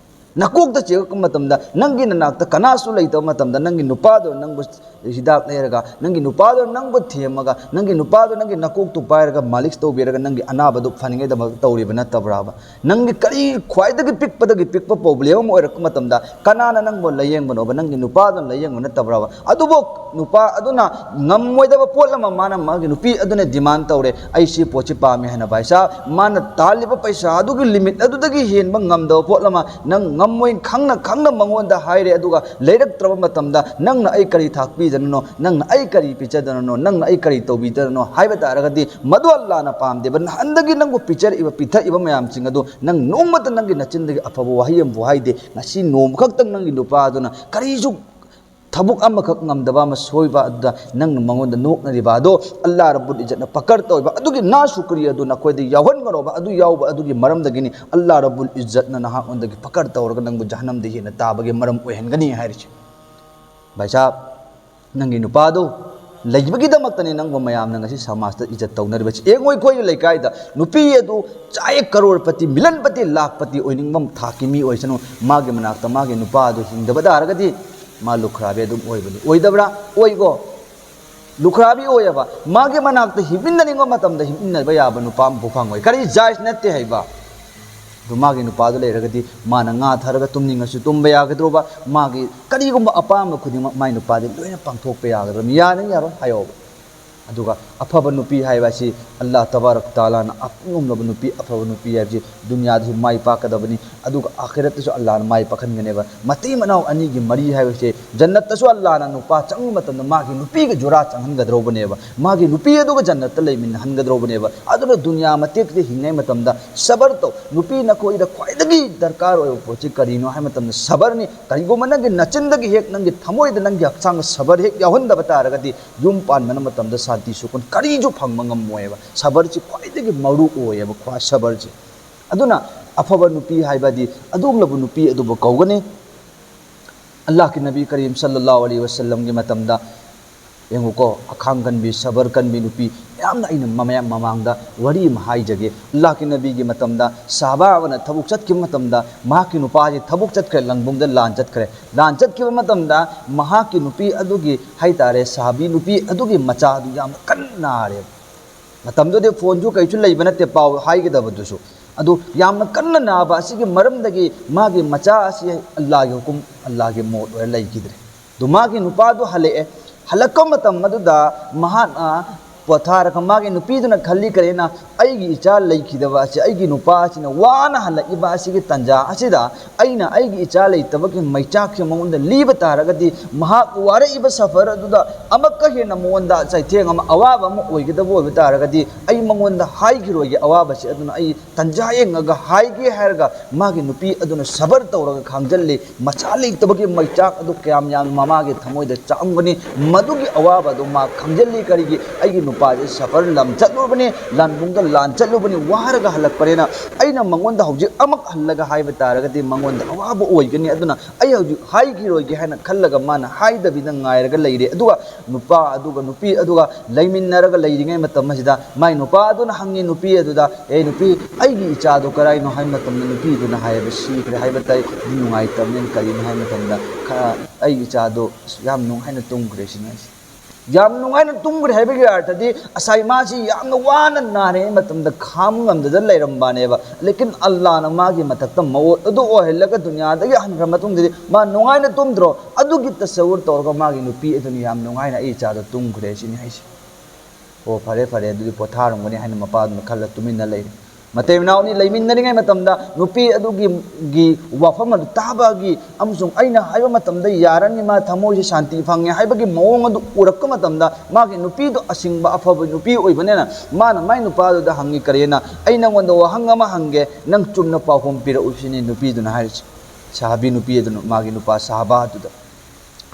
ꯅꯀꯣꯛꯇ ꯆꯤꯛꯂꯛꯄ ꯃꯇꯝꯗ, ꯅꯪꯒꯤ ꯅꯅꯥꯛꯇ ꯀꯅꯥꯁꯨ ꯂꯩꯇꯕ ꯃꯇꯝꯗ, ꯅꯪꯒꯤ ꯅꯨꯄꯥꯗꯣ ꯅꯪꯕꯨ ꯍꯤꯗꯥꯛ ꯂꯩꯔꯒ, ꯅꯪꯒꯤ ꯅꯨꯄꯥꯗꯣ ꯅꯪꯕꯨ ꯊꯦꯝꯃꯒ, ꯅꯪꯒꯤ ꯅꯨꯄꯥꯗꯣ ꯅꯪꯒꯤ ꯅꯀꯣꯛꯇꯨ ꯄꯥꯏꯔꯒ ꯃꯥꯂꯤꯁ ꯇꯧꯕꯤꯔꯒ, ꯅꯪꯒꯤ ꯑꯅꯥꯕꯗꯨ ꯐꯅꯤꯡꯉꯥꯏꯗꯃꯛ ꯇꯧꯔꯤꯕ ꯅꯠꯇꯕ꯭ꯔꯥꯕ? ꯅꯪꯒꯤ ꯀꯔꯤ ꯈ꯭ꯋꯥꯏꯗꯒꯤ ꯄꯤꯛꯄꯗꯒꯤ ꯄꯤꯛꯄ ꯄ꯭ꯔꯣꯕ꯭ꯂꯦꯝ ꯑꯃ ꯑꯣꯏꯔꯛꯄ ꯃꯇꯝꯗ, ꯀꯅꯥꯅ ꯅꯪꯕꯨ ꯂꯥꯌꯦꯡꯕꯅꯣꯕ? ꯅꯪꯒꯤ ꯅꯨꯄꯥꯗꯨꯅ ꯂꯥꯌꯦꯡꯕ ꯅꯠꯇꯕ꯭ꯔꯥꯕ? ꯑꯗꯨꯕꯨ ꯅꯨꯄꯥ ꯑꯗꯨꯅ ꯉꯝꯃꯣꯏꯗꯕ ꯄꯣꯠ ꯑꯃ ꯃꯥꯅ, ꯃꯥꯒꯤ ꯅꯨꯄꯤ ꯑꯗꯨꯅ ꯗꯤꯃꯥꯟ ꯇꯧꯔꯦ, "ꯑꯩ ꯁꯤ ꯄꯣꯠꯁꯤ ꯄꯥꯝꯃꯤ" ꯍꯥꯏꯅ꯫ ꯚꯥꯏ ꯁꯥꯍꯕ, ꯃꯥꯅ ꯇꯥꯜꯂꯤꯕ ꯄꯩꯁꯥ ꯑꯗꯨꯒꯤ ꯂꯤꯃꯤꯠ ꯑꯗꯨꯗꯒꯤ ꯍꯦꯟꯕ ꯉꯝꯗꯕ ꯄꯣꯠ ꯑꯃ, ꯅꯪ ꯉꯝꯃꯣꯏ ꯈꯪꯅ ꯈꯪꯅ ꯃꯉꯣꯟꯗ ꯍꯥꯏꯔꯦ, ꯑꯗꯨꯒ ꯂꯩꯔꯛꯇ꯭ꯔꯕ ꯃꯇꯝꯗ, "ꯅꯪꯅ ꯑꯩ ꯀꯔꯤ ꯊꯥꯛꯄꯤꯗꯅꯣ, ꯅꯪꯅ ꯑꯩ ꯀꯔꯤ ꯄꯤꯖꯗꯅꯣ, ꯅꯪꯅ ꯑꯩ ꯀꯔꯤ ꯇꯧꯕꯤꯗꯅꯣ?" ꯍꯥꯏꯕ ꯇꯥꯔꯒꯗꯤ, ꯃꯗꯨ ꯑꯜꯂꯥꯅ ꯄꯥꯝꯗꯦꯕ꯫ ꯅꯍꯥꯟꯗꯒꯤ ꯅꯪꯕꯨ ꯄꯤꯖꯔꯛꯏꯕ, ꯄꯤꯊꯛꯏꯕ ꯃꯌꯥꯝꯁꯤꯡ ꯑꯗꯨ ꯅꯪ ꯅꯣꯡꯃꯇ ꯅꯪꯒꯤ ꯅꯆꯤꯟꯗꯒꯤ ꯑꯐꯕ ꯋꯥꯍꯩ ꯑꯃꯕꯨ ꯍꯥꯏꯗꯦ꯫ ꯉꯁꯤ ꯅꯣꯡꯃꯈꯛꯇꯪ ꯅꯪꯒꯤ ꯅꯨꯄꯥ ꯑꯗꯨꯅ ꯀꯔꯤꯁꯨ ꯊꯕꯛ ꯑꯃꯈꯛ ꯉꯝꯗꯕ ꯑꯃ ꯁꯣꯏꯕ ꯑꯗꯨꯗ ꯅꯪꯅ ꯃꯉꯣꯟꯗ ꯅꯣꯛꯅꯔꯤꯕ ꯑꯗꯣ, ꯑꯜꯂꯥ ꯔꯕꯨꯜ ꯏꯖꯠꯅ ꯄꯀꯔ ꯇꯧꯔꯤꯕ ꯑꯗꯨꯒꯤ ꯅꯥ ꯁꯨꯀ꯭ꯔꯤ ꯑꯗꯨ ꯅꯈꯣꯏꯗ ꯌꯥꯎꯍꯟꯒꯅꯣꯕ꯫ ꯑꯗꯨ ꯌꯥꯎꯕ ꯑꯗꯨꯒꯤ ꯃꯔꯝꯗꯒꯤꯅꯤ ꯑꯜꯂꯥ ꯔꯕꯨꯜ ꯏꯖꯠꯅ ꯅꯍꯥꯛꯉꯣꯟꯗꯒꯤ ꯄꯀꯔ ꯇꯧꯔꯒ ꯅꯪꯕꯨ ꯖꯍꯟꯅꯝꯗ ꯍꯦꯟꯅ ꯇꯥꯕꯒꯤ ꯃꯔꯝ ꯑꯣꯏꯍꯟꯒꯅꯤ ꯍꯥꯏꯔꯤꯁꯦ꯫ ꯚꯥꯏ ꯁꯥꯍꯕ, ꯅꯪꯒꯤ ꯅꯨꯄꯥꯗꯨ ꯂꯩꯕꯒꯤꯗꯃꯛꯇꯅꯤ ꯅꯪꯕꯨ ꯃꯌꯥꯝꯅ ꯉꯁꯤ ꯁꯃꯥꯖꯇ ꯏꯖꯠ ꯇꯧꯅꯔꯤꯕꯁꯤ꯫ ꯌꯦꯡꯉꯣ, ꯑꯩꯈꯣꯏꯒꯤ ꯂꯩꯀꯥꯏꯗ ꯅꯨꯄꯤ ꯑꯗꯨ ꯆꯥꯍꯦ ꯀꯔꯣꯔꯄꯇꯤ, ꯃꯤꯂꯟꯄꯇꯤ, ꯂꯥꯈꯄꯇꯤ ꯑꯣꯏꯅꯤꯡꯕ ꯊꯥꯛꯀꯤ ꯃꯤ ꯑꯣꯏꯁꯅꯨ, ꯃꯥꯒꯤ ꯃꯅꯥꯛꯇ ꯃꯥꯒꯤ ꯅꯨꯄꯥ ꯑꯗꯨ ꯍꯤꯡꯗꯕ ꯇꯥꯔꯒꯗꯤ ꯃꯥ ꯂꯨꯈ꯭ꯔꯥꯕꯤ ꯑꯗꯨꯝ ꯑꯣꯏꯕꯅꯤ꯫ ꯑꯣꯏꯗꯕ꯭ꯔꯥ? ꯑꯣꯏꯀꯣ꯫ ꯂꯨꯈ꯭ꯔꯥꯕꯤ ꯑꯣꯏꯌꯦꯕ꯫ ꯃꯥꯒꯤ ꯃꯅꯥꯛꯇ ꯍꯤꯞꯃꯤꯟꯅꯅꯤꯡꯕ ꯃꯇꯝꯗ ꯍꯤꯞꯃꯤꯟꯅꯕ ꯌꯥꯕ ꯅꯨꯄꯥ ꯑꯃꯐꯥꯎ ꯐꯪꯉꯣꯏ꯫ ꯀꯔꯤ ꯖꯥꯏꯖ ꯅꯠꯇꯦ ꯍꯥꯏꯕ? ꯑꯗꯨ ꯃꯥꯒꯤ ꯅꯨꯄꯥꯗꯨ ꯂꯩꯔꯒꯗꯤ ꯃꯥꯅ ꯉꯥ ꯊꯥꯔꯒ ꯇꯨꯝꯅꯤꯡꯉꯁꯨ ꯇꯨꯝꯕ ꯌꯥꯒꯗ꯭ꯔꯣꯕ? ꯃꯥꯒꯤ ꯀꯔꯤꯒꯨꯝꯕ ꯑꯄꯥꯝꯕ ꯈꯨꯗꯤꯡꯃꯛ ꯃꯥꯏ ꯅꯨꯄꯥꯗꯤ ꯂꯣꯏꯅ ꯄꯥꯡꯊꯣꯛꯄ ꯌꯥꯒꯗ꯭ꯔꯕ? ꯌꯥꯅꯤ, ꯌꯥꯔꯣꯏ ꯍꯥꯏꯌꯣꯕ꯫ ꯑꯗꯨꯒ ꯑꯐꯕ ꯅꯨꯄꯤ ꯍꯥꯏꯕ ꯑꯁꯤ ꯑꯜꯂꯥ ꯇꯕꯥꯔꯛ ꯇꯥꯂꯥꯅ ꯑꯄꯨꯝꯂꯕ ꯅꯨꯄꯤ, ꯑꯐꯕ ꯅꯨꯄꯤ ꯍꯥꯏꯕꯁꯤ ꯗꯨꯅꯤꯌꯥꯗꯁꯨ ꯃꯥꯏ ꯄꯥꯛꯀꯗꯕꯅꯤ, ꯑꯗꯨꯒ ꯑꯥꯈꯤꯔꯠꯇꯁꯨ ꯑꯜꯂꯥꯅ ꯃꯥꯏ ꯄꯥꯛꯍꯟꯒꯅꯦꯕ꯫ ꯃꯇꯩ ꯃꯅꯥꯎ ꯑꯅꯤꯒꯤ ꯃꯔꯤ ꯍꯥꯏꯕꯁꯦ ꯖꯟꯅꯠꯇꯁꯨ ꯑꯜꯂꯥꯅ ꯅꯨꯄꯥ ꯆꯪꯕ ꯃꯇꯝꯗ ꯃꯥꯒꯤ ꯅꯨꯄꯤꯒ ꯖꯨꯔꯥ ꯆꯪꯍꯟꯒꯗꯧꯔꯕꯅꯦꯕ, ꯃꯥꯒꯤ ꯅꯨꯄꯤ ꯑꯗꯨꯒ ꯖꯟꯅꯠꯇ ꯂꯩꯃꯤꯟꯅꯍꯟꯒꯗꯧꯔꯕꯅꯦꯕ꯫ ꯑꯗꯨꯅ ꯗꯨꯅꯤꯌꯥ ꯃꯇꯦꯛꯁꯤꯗ ꯍꯤꯡꯉꯩ ꯃꯇꯝꯗ ꯁꯕꯔ ꯇꯧ꯫ ꯅꯨꯄꯤ ꯅꯈꯣꯏꯗ ꯈ꯭ꯋꯥꯏꯗꯒꯤ ꯗꯔꯀꯥꯔ ꯑꯣꯏꯕ ꯄꯣꯠꯁꯤ ꯀꯔꯤꯅꯣ ꯍꯥꯏꯕ ꯃꯇꯝꯗ ꯁꯕꯔꯅꯤ꯫ ꯀꯔꯤꯒꯨꯝꯕ ꯅꯪꯒꯤ ꯅꯆꯤꯟꯗꯒꯤ ꯍꯦꯛ, ꯅꯪꯒꯤ ꯊꯃꯣꯏꯗ, ꯅꯪꯒꯤ ꯍꯛꯆꯥꯡꯗ ꯁꯕꯔ ꯍꯦꯛ ꯌꯥꯎꯍꯟꯗꯕ ꯇꯥꯔꯒꯗꯤ ꯌꯨꯝ ꯄꯥꯟꯕ ꯃꯇꯝꯗ ꯁꯥꯟꯇꯤ ꯁꯨꯀꯨꯟ ꯀꯔꯤꯁꯨ ꯐꯪꯕ ꯉꯝꯃꯣꯏꯕ꯫ ꯁꯕꯔꯁꯤ ꯈ꯭ꯋꯥꯏꯗꯒꯤ ꯃꯔꯨ ꯑꯣꯏꯌꯦꯕ, ꯈ꯭ꯋꯥꯏ ꯁꯕꯔꯁꯤ꯫ ꯑꯗꯨꯅ ꯑꯐꯕ ꯅꯨꯄꯤ ꯍꯥꯏꯕꯗꯤ ꯑꯗꯨꯒꯨꯝꯂꯕ ꯅꯨꯄꯤ ꯑꯗꯨꯕꯨ ꯀꯧꯒꯅꯤ꯫ ꯑꯜꯂꯥꯍꯀꯤ ꯅꯕꯤ ꯀꯔꯤꯝ ꯁꯜꯂꯜꯂꯥꯍꯨ ꯑꯂꯩꯍꯤ ꯋꯁꯜꯂꯝꯒꯤ ꯃꯇꯝꯗ ꯌꯦꯡꯉꯨꯀꯣ, ꯑꯈꯥꯡ ꯀꯟꯕꯤ, ꯁꯕꯔ ꯀꯟꯕꯤ ꯅꯨꯄꯤ ꯃꯌꯥꯝꯅ ꯑꯩꯅ ꯃꯌꯥꯝ ꯃꯃꯥꯡꯗ ꯋꯥꯔꯤ ꯑꯃ ꯍꯥꯏꯖꯒꯦ꯫ ꯑꯜꯂꯥꯍꯀꯤ ꯅꯕꯤꯒꯤ ꯃꯇꯝꯗ ꯁꯍꯥꯕꯥ ꯑꯃꯅ ꯊꯕꯛ ꯆꯠꯈꯤꯕ ꯃꯇꯝꯗ ꯃꯍꯥꯛꯀꯤ ꯅꯨꯄꯥꯁꯤ ꯊꯕꯛ ꯆꯠꯈ꯭ꯔꯦ, ꯂꯥꯟꯕꯨꯡꯗ ꯂꯥꯟ ꯆꯠꯈ꯭ꯔꯦ꯫ ꯂꯥꯟ ꯆꯠꯈꯤꯕ ꯃꯇꯝꯗ ꯃꯍꯥꯛꯀꯤ ꯅꯨꯄꯤ ꯑꯗꯨꯒꯤ ꯍꯥꯏꯇꯥꯔꯦ, ꯁꯍꯥꯕꯤ ꯅꯨꯄꯤ ꯑꯗꯨꯒꯤ ꯃꯆꯥ ꯑꯗꯨ ꯌꯥꯝꯅ ꯀꯟꯅ ꯅꯥꯔꯦꯕ꯫ ꯃꯇꯝꯗꯨꯗꯤ ꯐꯣꯟꯁꯨ ꯀꯩꯁꯨ ꯂꯩꯕ ꯅꯠꯇꯦ, ꯄꯥꯎ ꯍꯥꯏꯒꯗꯕꯗꯨꯁꯨ꯫ ꯑꯗꯨ ꯌꯥꯝꯅ ꯀꯟꯅ ꯅꯥꯕ ꯑꯁꯤꯒꯤ ꯃꯔꯝꯗꯒꯤ ꯃꯥꯒꯤ ꯃꯆꯥ ꯑꯁꯤ ꯑꯜꯂꯥꯍꯒꯤ ꯍꯨꯀꯨꯝ, ꯑꯜꯂꯥꯍꯒꯤ ꯃꯣꯠ ꯑꯣꯏꯔ ꯂꯩꯈꯤꯗ꯭ꯔꯦ꯫ ꯑꯗꯨ ꯃꯥꯒꯤ ꯅꯨꯄꯥꯗꯨ ꯍꯜꯂꯛꯑꯦ꯫ ꯍꯜꯂꯛꯄ ꯃꯇꯝ ꯑꯗꯨꯗ ꯃꯍꯥꯛꯅ ꯄꯣꯊꯥꯔꯒ ꯃꯥꯒꯤ ꯅꯨꯄꯤꯗꯨꯅ ꯈꯜꯂꯤ, ꯀꯔꯤꯅ, "ꯑꯩꯒꯤ ꯏꯆꯥ ꯂꯩꯈꯤꯗꯕ ꯑꯁꯤ, ꯑꯩꯒꯤ ꯅꯨꯄꯥ ꯑꯁꯤꯅ ꯋꯥꯅ ꯍꯜꯂꯛꯏꯕ ꯑꯁꯤꯒꯤ ꯇꯥꯟꯖꯥ ꯑꯁꯤꯗ ꯑꯩꯅ ꯑꯩꯒꯤ ꯏꯆꯥ ꯂꯩꯇꯕꯒꯤ ꯃꯩꯆꯥꯛꯁꯦ ꯃꯉꯣꯟꯗ ꯂꯤꯕ ꯇꯥꯔꯒꯗꯤ, ꯃꯍꯥꯛ ꯋꯥꯔꯛꯏꯕ ꯁꯐꯔ ꯑꯗꯨꯗ ꯑꯃꯨꯛꯀ ꯍꯦꯟꯅ ꯃꯉꯣꯟꯗ ꯆꯩꯊꯦꯡ ꯑꯃ, ꯑꯋꯥꯕ ꯑꯃ ꯑꯣꯏꯒꯗꯕ ꯑꯣꯏꯕ ꯇꯥꯔꯒꯗꯤ, ꯑꯩ ꯃꯉꯣꯟꯗ ꯍꯥꯏꯈꯤꯔꯣꯏꯒꯦ, ꯑꯋꯥꯕꯁꯤ ꯑꯗꯨꯅ ꯑꯩ ꯇꯟꯖꯥ ꯌꯦꯡꯉꯒ ꯍꯥꯏꯒꯦ" ꯍꯥꯏꯔꯒ ꯃꯥꯒꯤ ꯅꯨꯄꯤ ꯑꯗꯨꯅ ꯁꯕꯔ ꯇꯧꯔꯒ ꯈꯥꯡꯖꯜꯂꯤ꯫ ꯃꯆꯥ ꯂꯩꯇꯕꯒꯤ ꯃꯩꯆꯥꯛ ꯑꯗꯨ ꯀꯌꯥꯝ ꯌꯥꯝꯅ ꯃꯃꯥꯒꯤ ꯊꯃꯣꯏꯗ ꯆꯥꯛꯑꯝꯒꯅꯤ꯫ ꯃꯗꯨꯒꯤ ꯑꯋꯥꯕ ꯑꯗꯨ ꯃꯥ ꯈꯪꯖꯤꯜꯂꯤ꯫ ꯀꯔꯤꯒꯤ? "ꯑꯩꯒꯤ ꯅꯨꯄꯥꯁꯦ ꯁꯐꯔ ꯂꯝ ꯆꯠꯂꯨꯕꯅꯤ, ꯂꯥꯟꯕꯨꯡꯗ ꯂꯥꯟ ꯆꯠꯂꯨꯕꯅꯤ, ꯋꯥꯔꯒ ꯍꯜꯂꯛꯄꯅꯤꯅ ꯑꯩꯅ ꯃꯉꯣꯟꯗ ꯍꯧꯖꯤꯛ ꯑꯃꯨꯛ ꯍꯜꯂꯒ ꯍꯥꯏꯕ ꯇꯥꯔꯒꯗꯤ ꯃꯉꯣꯟꯗ ꯑꯋꯥꯕ ꯑꯣꯏꯒꯅꯤ꯫ ꯑꯗꯨꯅ ꯑꯩ ꯍꯧꯖꯤꯛ ꯍꯥꯏꯈꯤꯔꯣꯏꯒꯦ" ꯍꯥꯏꯅ ꯈꯜꯂꯒ ꯃꯥꯅ ꯍꯥꯏꯗꯕꯤꯗ ꯉꯥꯏꯔꯒ ꯂꯩꯔꯦ꯫ ꯑꯗꯨꯒ ꯅꯨꯄꯥ ꯑꯗꯨꯒ ꯅꯨꯄꯤ ꯑꯗꯨꯒ ꯂꯩꯃꯤꯟꯅꯔꯒ ꯂꯩꯔꯤꯉꯩ ꯃꯇꯝ ꯑꯁꯤꯗ ꯃꯥꯏ ꯅꯨꯄꯥ ꯑꯗꯨꯅ ꯍꯪꯉꯤ ꯅꯨꯄꯤ ꯑꯗꯨꯗ, "ꯑꯦ ꯅꯨꯄꯤ, ꯑꯩꯒꯤ ꯏꯆꯥꯗꯣ ꯀꯔꯥꯏꯅꯣ?" ꯍꯥꯏꯕ ꯃꯇꯝꯗ ꯅꯨꯄꯤ ꯑꯗꯨꯅ ꯍꯥꯏꯌꯦꯕ, "ꯁꯤꯈ꯭ꯔꯦ" ꯍꯥꯏꯕ ꯇꯥꯏ꯫ "ꯑꯗꯨ ꯅꯨꯡꯉꯥꯏꯇꯕꯅꯤꯅ ꯀꯔꯤꯅꯣ?" ꯍꯥꯏꯕ ꯃꯇꯝꯗ, "ꯈ-, ꯑꯩꯒꯤ ꯏꯆꯥꯗꯣ ꯌꯥꯝ ꯅꯨꯡꯉꯥꯏꯅ ꯇꯨꯝꯈ꯭ꯔꯦ" ꯁꯤꯅꯤ ꯍꯥꯏꯁꯦ꯫ ꯌꯥꯝ ꯅꯨꯡꯉꯥꯏꯅ ꯇꯨꯝꯈ꯭ꯔꯦ ꯍꯥꯏꯕꯒꯤ ꯑꯔꯊꯗꯤ ꯉꯁꯥꯏ ꯃꯥꯁꯤ ꯌꯥꯝꯅ ꯋꯥꯅ ꯅꯥꯔꯤꯉꯩ ꯃꯇꯝꯗ ꯈꯥꯝ ꯉꯝꯗꯗꯅ ꯂꯩꯔꯝꯕꯅꯦꯕ꯫ ꯂꯦꯀꯤꯟ ꯑꯜꯂꯥꯅ ꯃꯥꯒꯤ ꯃꯊꯛꯇ ꯃꯑꯣꯠ ꯑꯗꯨ ꯑꯣꯏꯍꯜꯂꯒ ꯗꯨꯅꯤꯌꯥꯗꯒꯤ ꯍꯟꯈ꯭ꯔ ꯃꯇꯨꯡꯗꯗꯤ ꯃꯥ ꯅꯨꯡꯉꯥꯏꯅ ꯇꯨꯝꯗ꯭ꯔꯣ? ꯑꯗꯨꯒꯤ ꯇꯁꯧꯔ ꯇꯧꯔꯒ ꯃꯥꯒꯤ ꯅꯨꯄꯤ ꯑꯗꯨꯅ ꯌꯥꯝ ꯅꯨꯡꯉꯥꯏꯅ "ꯑꯩ ꯏꯆꯥꯗꯣ ꯇꯨꯝꯈ꯭ꯔꯦ" ꯁꯤꯅꯤ ꯍꯥꯏꯁꯦ꯫ "ꯑꯣ, ꯐꯔꯦ, ꯐꯔꯦ, ꯑꯗꯨꯗꯤ ꯄꯣꯊꯥꯔꯝꯒꯅꯤ" ꯍꯥꯏꯅ ꯃꯄꯥꯗꯨꯅ ꯈꯜꯂ ꯇꯨꯃꯤꯟꯅ ꯂꯩꯔꯦ꯫ ꯃꯇꯩ ꯃꯅꯥꯎ ꯑꯅꯤ ꯂꯩꯃꯤꯟꯅꯔꯤꯉꯩ ꯃꯇꯝꯗ ꯅꯨꯄꯤ ꯑꯗꯨꯒꯤ, ꯒꯤ ꯋꯥꯐꯝ ꯑꯗꯨ ꯇꯥꯕꯒꯤ ꯑꯃꯁꯨꯡ "ꯑꯩꯅ ꯍꯥꯏꯕ ꯃꯇꯝꯗ ꯌꯥꯔꯅꯤ, ꯃꯥ ꯊꯃꯣꯏꯁꯦ ꯁꯥꯟꯇꯤ ꯐꯪꯉꯦ" ꯍꯥꯏꯕꯒꯤ ꯃꯑꯣꯡ ꯑꯗꯨ ꯎꯔꯛꯄ ꯃꯇꯝꯗ ꯃꯥꯒꯤ ꯅꯨꯄꯤꯗꯣ ꯑꯁꯤꯡꯕ ꯑꯐꯕ ꯅꯨꯄꯤ ꯑꯣꯏꯕꯅꯤꯅ ꯃꯥꯅ ꯃꯥꯏ ꯅꯨꯄꯥꯗꯨꯗ ꯍꯪꯉꯤ, "ꯀꯔꯤꯅ? ꯑꯩ ꯅꯉꯣꯟꯗ ꯋꯥꯍꯪ ꯑꯃ ꯍꯪꯒꯦ, ꯅꯪ ꯆꯨꯝꯅ ꯄꯥꯎꯈꯨꯝ ꯄꯤꯔꯛꯎ" ꯁꯤꯅꯤ ꯅꯨꯄꯤꯗꯨꯅ ꯍꯥꯏꯔꯤꯁꯦ꯫ ꯁꯍꯥꯕꯤ ꯅꯨꯄꯤ ꯑꯗꯨꯅ ꯃꯥꯒꯤ ꯅꯨꯄꯥ ꯁꯍꯥꯕꯥ ꯑꯗꯨꯗ,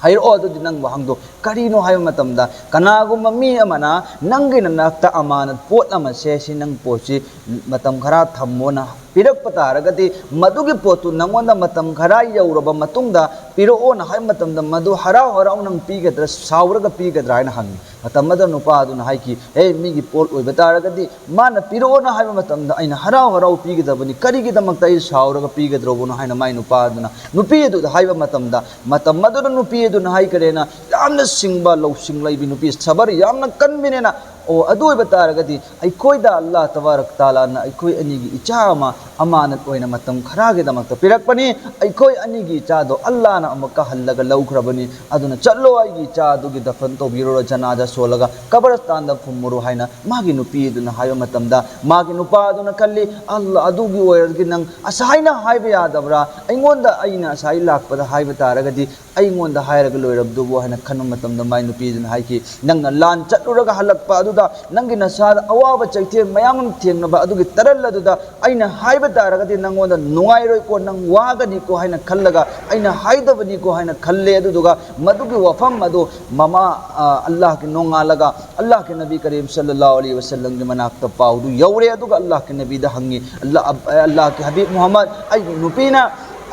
"ꯍꯥꯏꯔꯛꯑꯣ ꯑꯗꯨꯗꯤ ꯅꯪ ꯋꯥꯍꯪꯗꯣ ꯀꯔꯤꯅꯣ ꯍꯥꯏꯕ ꯃꯇꯝꯗ, ꯀꯅꯥꯒꯨꯝꯕ ꯃꯤ ꯑꯃꯅ ꯅꯪꯒꯤ ꯅꯅꯥꯛꯇ ꯑꯃꯥꯅꯠ ꯄꯣꯠ ꯑꯃꯁꯦ, ꯁꯤ ꯅꯪ ꯄꯣꯠꯁꯤ ꯃꯇꯝ ꯈꯔ ꯊꯝꯃꯣꯅ ꯄꯤꯔꯛꯄ ꯇꯥꯔꯒꯗꯤ, ꯃꯗꯨꯒꯤ ꯄꯣꯠꯇꯨ ꯅꯪꯉꯣꯟꯗ ꯃꯇꯝ ꯈꯔ ꯌꯧꯔꯕ ꯃꯇꯨꯡꯗ ꯄꯤꯔꯛꯑꯣꯅ ꯍꯥꯏꯕ ꯃꯇꯝꯗ, ꯃꯗꯨ ꯍꯔꯥꯎ ꯍꯔꯥꯎ ꯅꯪ ꯄꯤꯒꯗ꯭ꯔꯥ, ꯁꯥꯎꯔꯒ ꯄꯤꯒꯗ꯭ꯔꯥ ꯍꯥꯏꯅ ꯍꯪꯉꯤ꯫ ꯃꯇꯝ ꯑꯗꯨꯗ ꯅꯨꯄꯥ ꯑꯗꯨꯅ ꯍꯥꯏꯈꯤ, "ꯑꯦ, ꯃꯤꯒꯤ ꯄꯣꯠ ꯑꯣꯏꯕ ꯇꯥꯔꯒꯗꯤ ꯃꯥꯅ ꯄꯤꯔꯛꯑꯣꯅ ꯍꯥꯏꯕ ꯃꯇꯝꯗ ꯑꯩꯅ ꯍꯔꯥꯎ ꯍꯔꯥꯎ ꯄꯤꯒꯗꯕꯅꯤ, ꯀꯔꯤꯒꯤꯗꯃꯛꯇ ꯑꯩ ꯁꯥꯎꯔꯒ ꯄꯤꯒꯗ꯭ꯔꯣꯕꯅꯣ?" ꯍꯥꯏꯅ ꯃꯥꯏ ꯅꯨꯄꯥ ꯑꯗꯨꯅ ꯅꯨꯄꯤ ꯑꯗꯨꯗ ꯍꯥꯏꯕ ꯃꯇꯝꯗ, ꯃꯇꯝ ꯑꯗꯨꯗ ꯅꯨꯄꯤ ꯑꯗꯨꯅ ꯍꯥꯏꯈꯔꯦꯅ, ꯌꯥꯝꯅ ꯁꯤꯡꯕ, ꯂꯧꯁꯤꯡ ꯂꯩꯕꯤ ꯅꯨꯄꯤ, ꯁꯕꯔ ꯌꯥꯝꯅ ꯀꯟꯕꯤꯅꯦꯅ, "ꯑꯣ, ꯑꯗꯨ ꯑꯣꯏꯕ ꯇꯥꯔꯒꯗꯤ ꯑꯩꯈꯣꯏꯗ ꯑꯜꯂꯥꯍ ꯇꯕꯥꯔꯛ ꯇꯥꯂꯥꯅ ꯑꯩꯈꯣꯏ ꯑꯅꯤꯒꯤ ꯏꯆꯥ ꯑꯃ ꯑꯃꯥꯅꯠ ꯑꯣꯏꯅ ꯃꯇꯝ ꯈꯔꯒꯤꯗꯃꯛꯇ ꯄꯤꯔꯛꯄꯅꯤ꯫ ꯑꯩꯈꯣꯏ ꯑꯅꯤꯒꯤ ꯏꯆꯥꯗꯣ ꯑꯜꯂꯥꯍꯅ ꯑꯃꯨꯛꯀ ꯍꯜꯂꯒ ꯂꯧꯈ꯭ꯔꯕꯅꯤ꯫ ꯑꯗꯨꯅ ꯆꯠꯂꯣ, ꯑꯩꯒꯤ ꯏꯆꯥ ꯑꯗꯨꯒꯤ ꯗꯐꯟ ꯇꯧꯕꯤꯔꯨꯔꯣ, ꯖꯅꯥꯖꯥ ꯁꯣꯜꯂꯒ ꯀꯕꯔꯁꯇꯥꯟꯗ ꯐꯨꯝꯃꯨꯔꯣ" ꯍꯥꯏꯅ ꯃꯥꯒꯤ ꯅꯨꯄꯤ ꯑꯗꯨꯅ ꯍꯥꯏꯕ ꯃꯇꯝꯗ, ꯃꯥꯒꯤ ꯅꯨꯄꯥ ꯑꯗꯨꯅ ꯈꯜꯂꯤ, "ꯑꯜꯂꯥꯍ, ꯑꯗꯨꯒꯤ ꯑꯣꯏꯔꯗꯤ ꯅꯪ ꯑꯁꯥꯏꯅ ꯍꯥꯏꯕ ꯌꯥꯗꯕ꯭ꯔꯥ? ꯑꯩꯉꯣꯟꯗ, ꯑꯩꯅ ꯑꯁꯥꯏ ꯂꯥꯛꯄꯗ ꯍꯥꯏꯕ ꯇꯥꯔꯒꯗꯤ ꯑꯩꯉꯣꯟꯗ ꯍꯥꯏꯔꯒ ꯂꯣꯏꯔꯕꯗꯨꯕꯨ" ꯍꯥꯏꯅ ꯈꯟꯕ ꯃꯇꯝꯗ, ꯃꯥꯏ ꯅꯨꯄꯤꯗꯨꯅ ꯍꯥꯏꯈꯤ, "ꯅꯪꯅ ꯂꯥꯟ ꯆꯠꯂꯨꯔꯒ ꯍꯜꯂꯛꯄ ꯑꯗꯨꯗ, ꯅꯪꯒꯤ ꯅꯁꯥꯗ ꯑꯋꯥꯕ ꯆꯩꯊꯦꯡ ꯃꯌꯥꯝ ꯑꯃ ꯊꯦꯡꯅꯕ ꯑꯗꯨꯒꯤ ꯇꯔꯜ ꯑꯗꯨꯗ ꯑꯩꯅ ꯍꯥꯏꯕ ꯇꯥꯔꯒꯗꯤ ꯅꯪꯉꯣꯟꯗ ꯅꯨꯡꯉꯥꯏꯔꯣꯏꯀꯣ, ꯅꯪ ꯋꯥꯒꯅꯤꯀꯣ ꯍꯥꯏꯅ ꯈꯜꯂꯒ ꯑꯩꯅ ꯍꯥꯏꯗꯕꯅꯤꯀꯣ ꯍꯥꯏꯅ ꯈꯜꯂꯦ꯫ ꯑꯗꯨꯗꯨꯒ ꯃꯗꯨꯒꯤ ꯋꯥꯐꯝ ꯑꯗꯨ ꯃꯃꯥ, ꯑ, ꯑꯜꯂꯥꯍꯒꯤ ꯅꯣꯡꯉꯥꯜꯂꯒ ꯑꯜꯂꯥꯍꯒꯤ ꯅꯕꯤ ꯀꯔꯤꯝ ꯁꯜꯂꯜꯂꯥꯍꯨ ꯑꯂꯩꯍꯤ ꯋꯁꯜꯂꯝꯒꯤ ꯃꯅꯥꯛꯇ ꯄꯥꯎꯗꯨ ꯌꯧꯔꯦ꯫ ꯑꯗꯨꯒ ꯑꯜꯂꯥꯍꯒꯤ ꯅꯕꯤꯗ ꯍꯪꯉꯤ, "ꯑꯜꯂꯥꯍ, ꯑ, ꯑꯜꯂꯥꯍꯒꯤ ꯍꯕꯤꯕ ꯃꯨꯍꯝꯃꯗ, ꯑꯩꯒꯤ ꯅꯨꯄꯤꯅ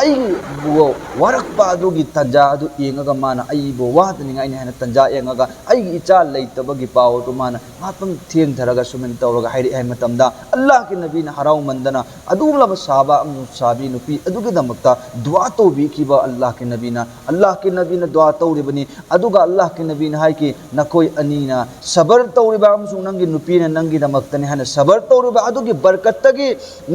ꯑꯩꯕꯨ ꯋꯥꯔꯛꯄ ꯑꯗꯨꯒꯤ ꯇꯥꯟꯖꯥ ꯑꯗꯨ ꯌꯦꯡꯉꯒ ꯃꯥꯅ ꯑꯩꯕꯨ ꯋꯥꯗꯅꯤꯡꯉꯥꯏꯅꯤ ꯍꯥꯏꯅ ꯇꯥꯟꯖꯥ ꯌꯦꯡꯉꯒ ꯑꯩꯒꯤ ꯏꯆꯥ ꯂꯩꯇꯕꯒꯤ ꯄꯥꯎ ꯑꯗꯨ ꯃꯥꯅ ꯉꯥꯛꯇꯪ ꯊꯦꯡꯊꯔꯒ ꯁꯨꯃꯥꯏꯅ ꯇꯧꯔꯒ ꯍꯥꯏꯔꯛꯑꯦ" ꯍꯥꯏꯕ ꯃꯇꯝꯗ, ꯑꯜꯂꯥꯍꯒꯤ ꯅꯕꯤꯅ ꯍꯔꯥꯎꯃꯟꯗꯅ ꯑꯗꯨꯒꯨꯝꯂꯕ ꯁꯥꯕ ꯑꯃꯁꯨꯡ ꯁꯥꯕꯤ ꯅꯨꯄꯤ ꯑꯗꯨꯒꯤꯗꯃꯛꯇ ꯗꯨꯋꯥ ꯇꯧꯕꯤꯈꯤꯕ ꯑꯜꯂꯥꯍꯒꯤ ꯅꯕꯤꯅ, ꯑꯜꯂꯥꯍꯒꯤ ꯅꯕꯤꯅ ꯗꯨꯋꯥ ꯇꯧꯔꯤꯕꯅꯤ꯫ ꯑꯗꯨꯒ ꯑꯜꯂꯥꯍꯒꯤ ꯅꯕꯤꯅ ꯍꯥꯏꯈꯤ, "ꯅꯈꯣꯏ ꯑꯅꯤꯅ ꯁꯕꯔ ꯇꯧꯔꯤꯕ ꯑꯃꯁꯨꯡ ꯅꯪꯒꯤ ꯅꯨꯄꯤꯅ ꯅꯪꯒꯤꯗꯃꯛꯇꯅꯤ ꯍꯥꯏꯅ ꯁꯕꯔ ꯇꯧꯔꯤꯕ ꯑꯗꯨꯒꯤ ꯕꯔꯀꯠꯇꯒꯤ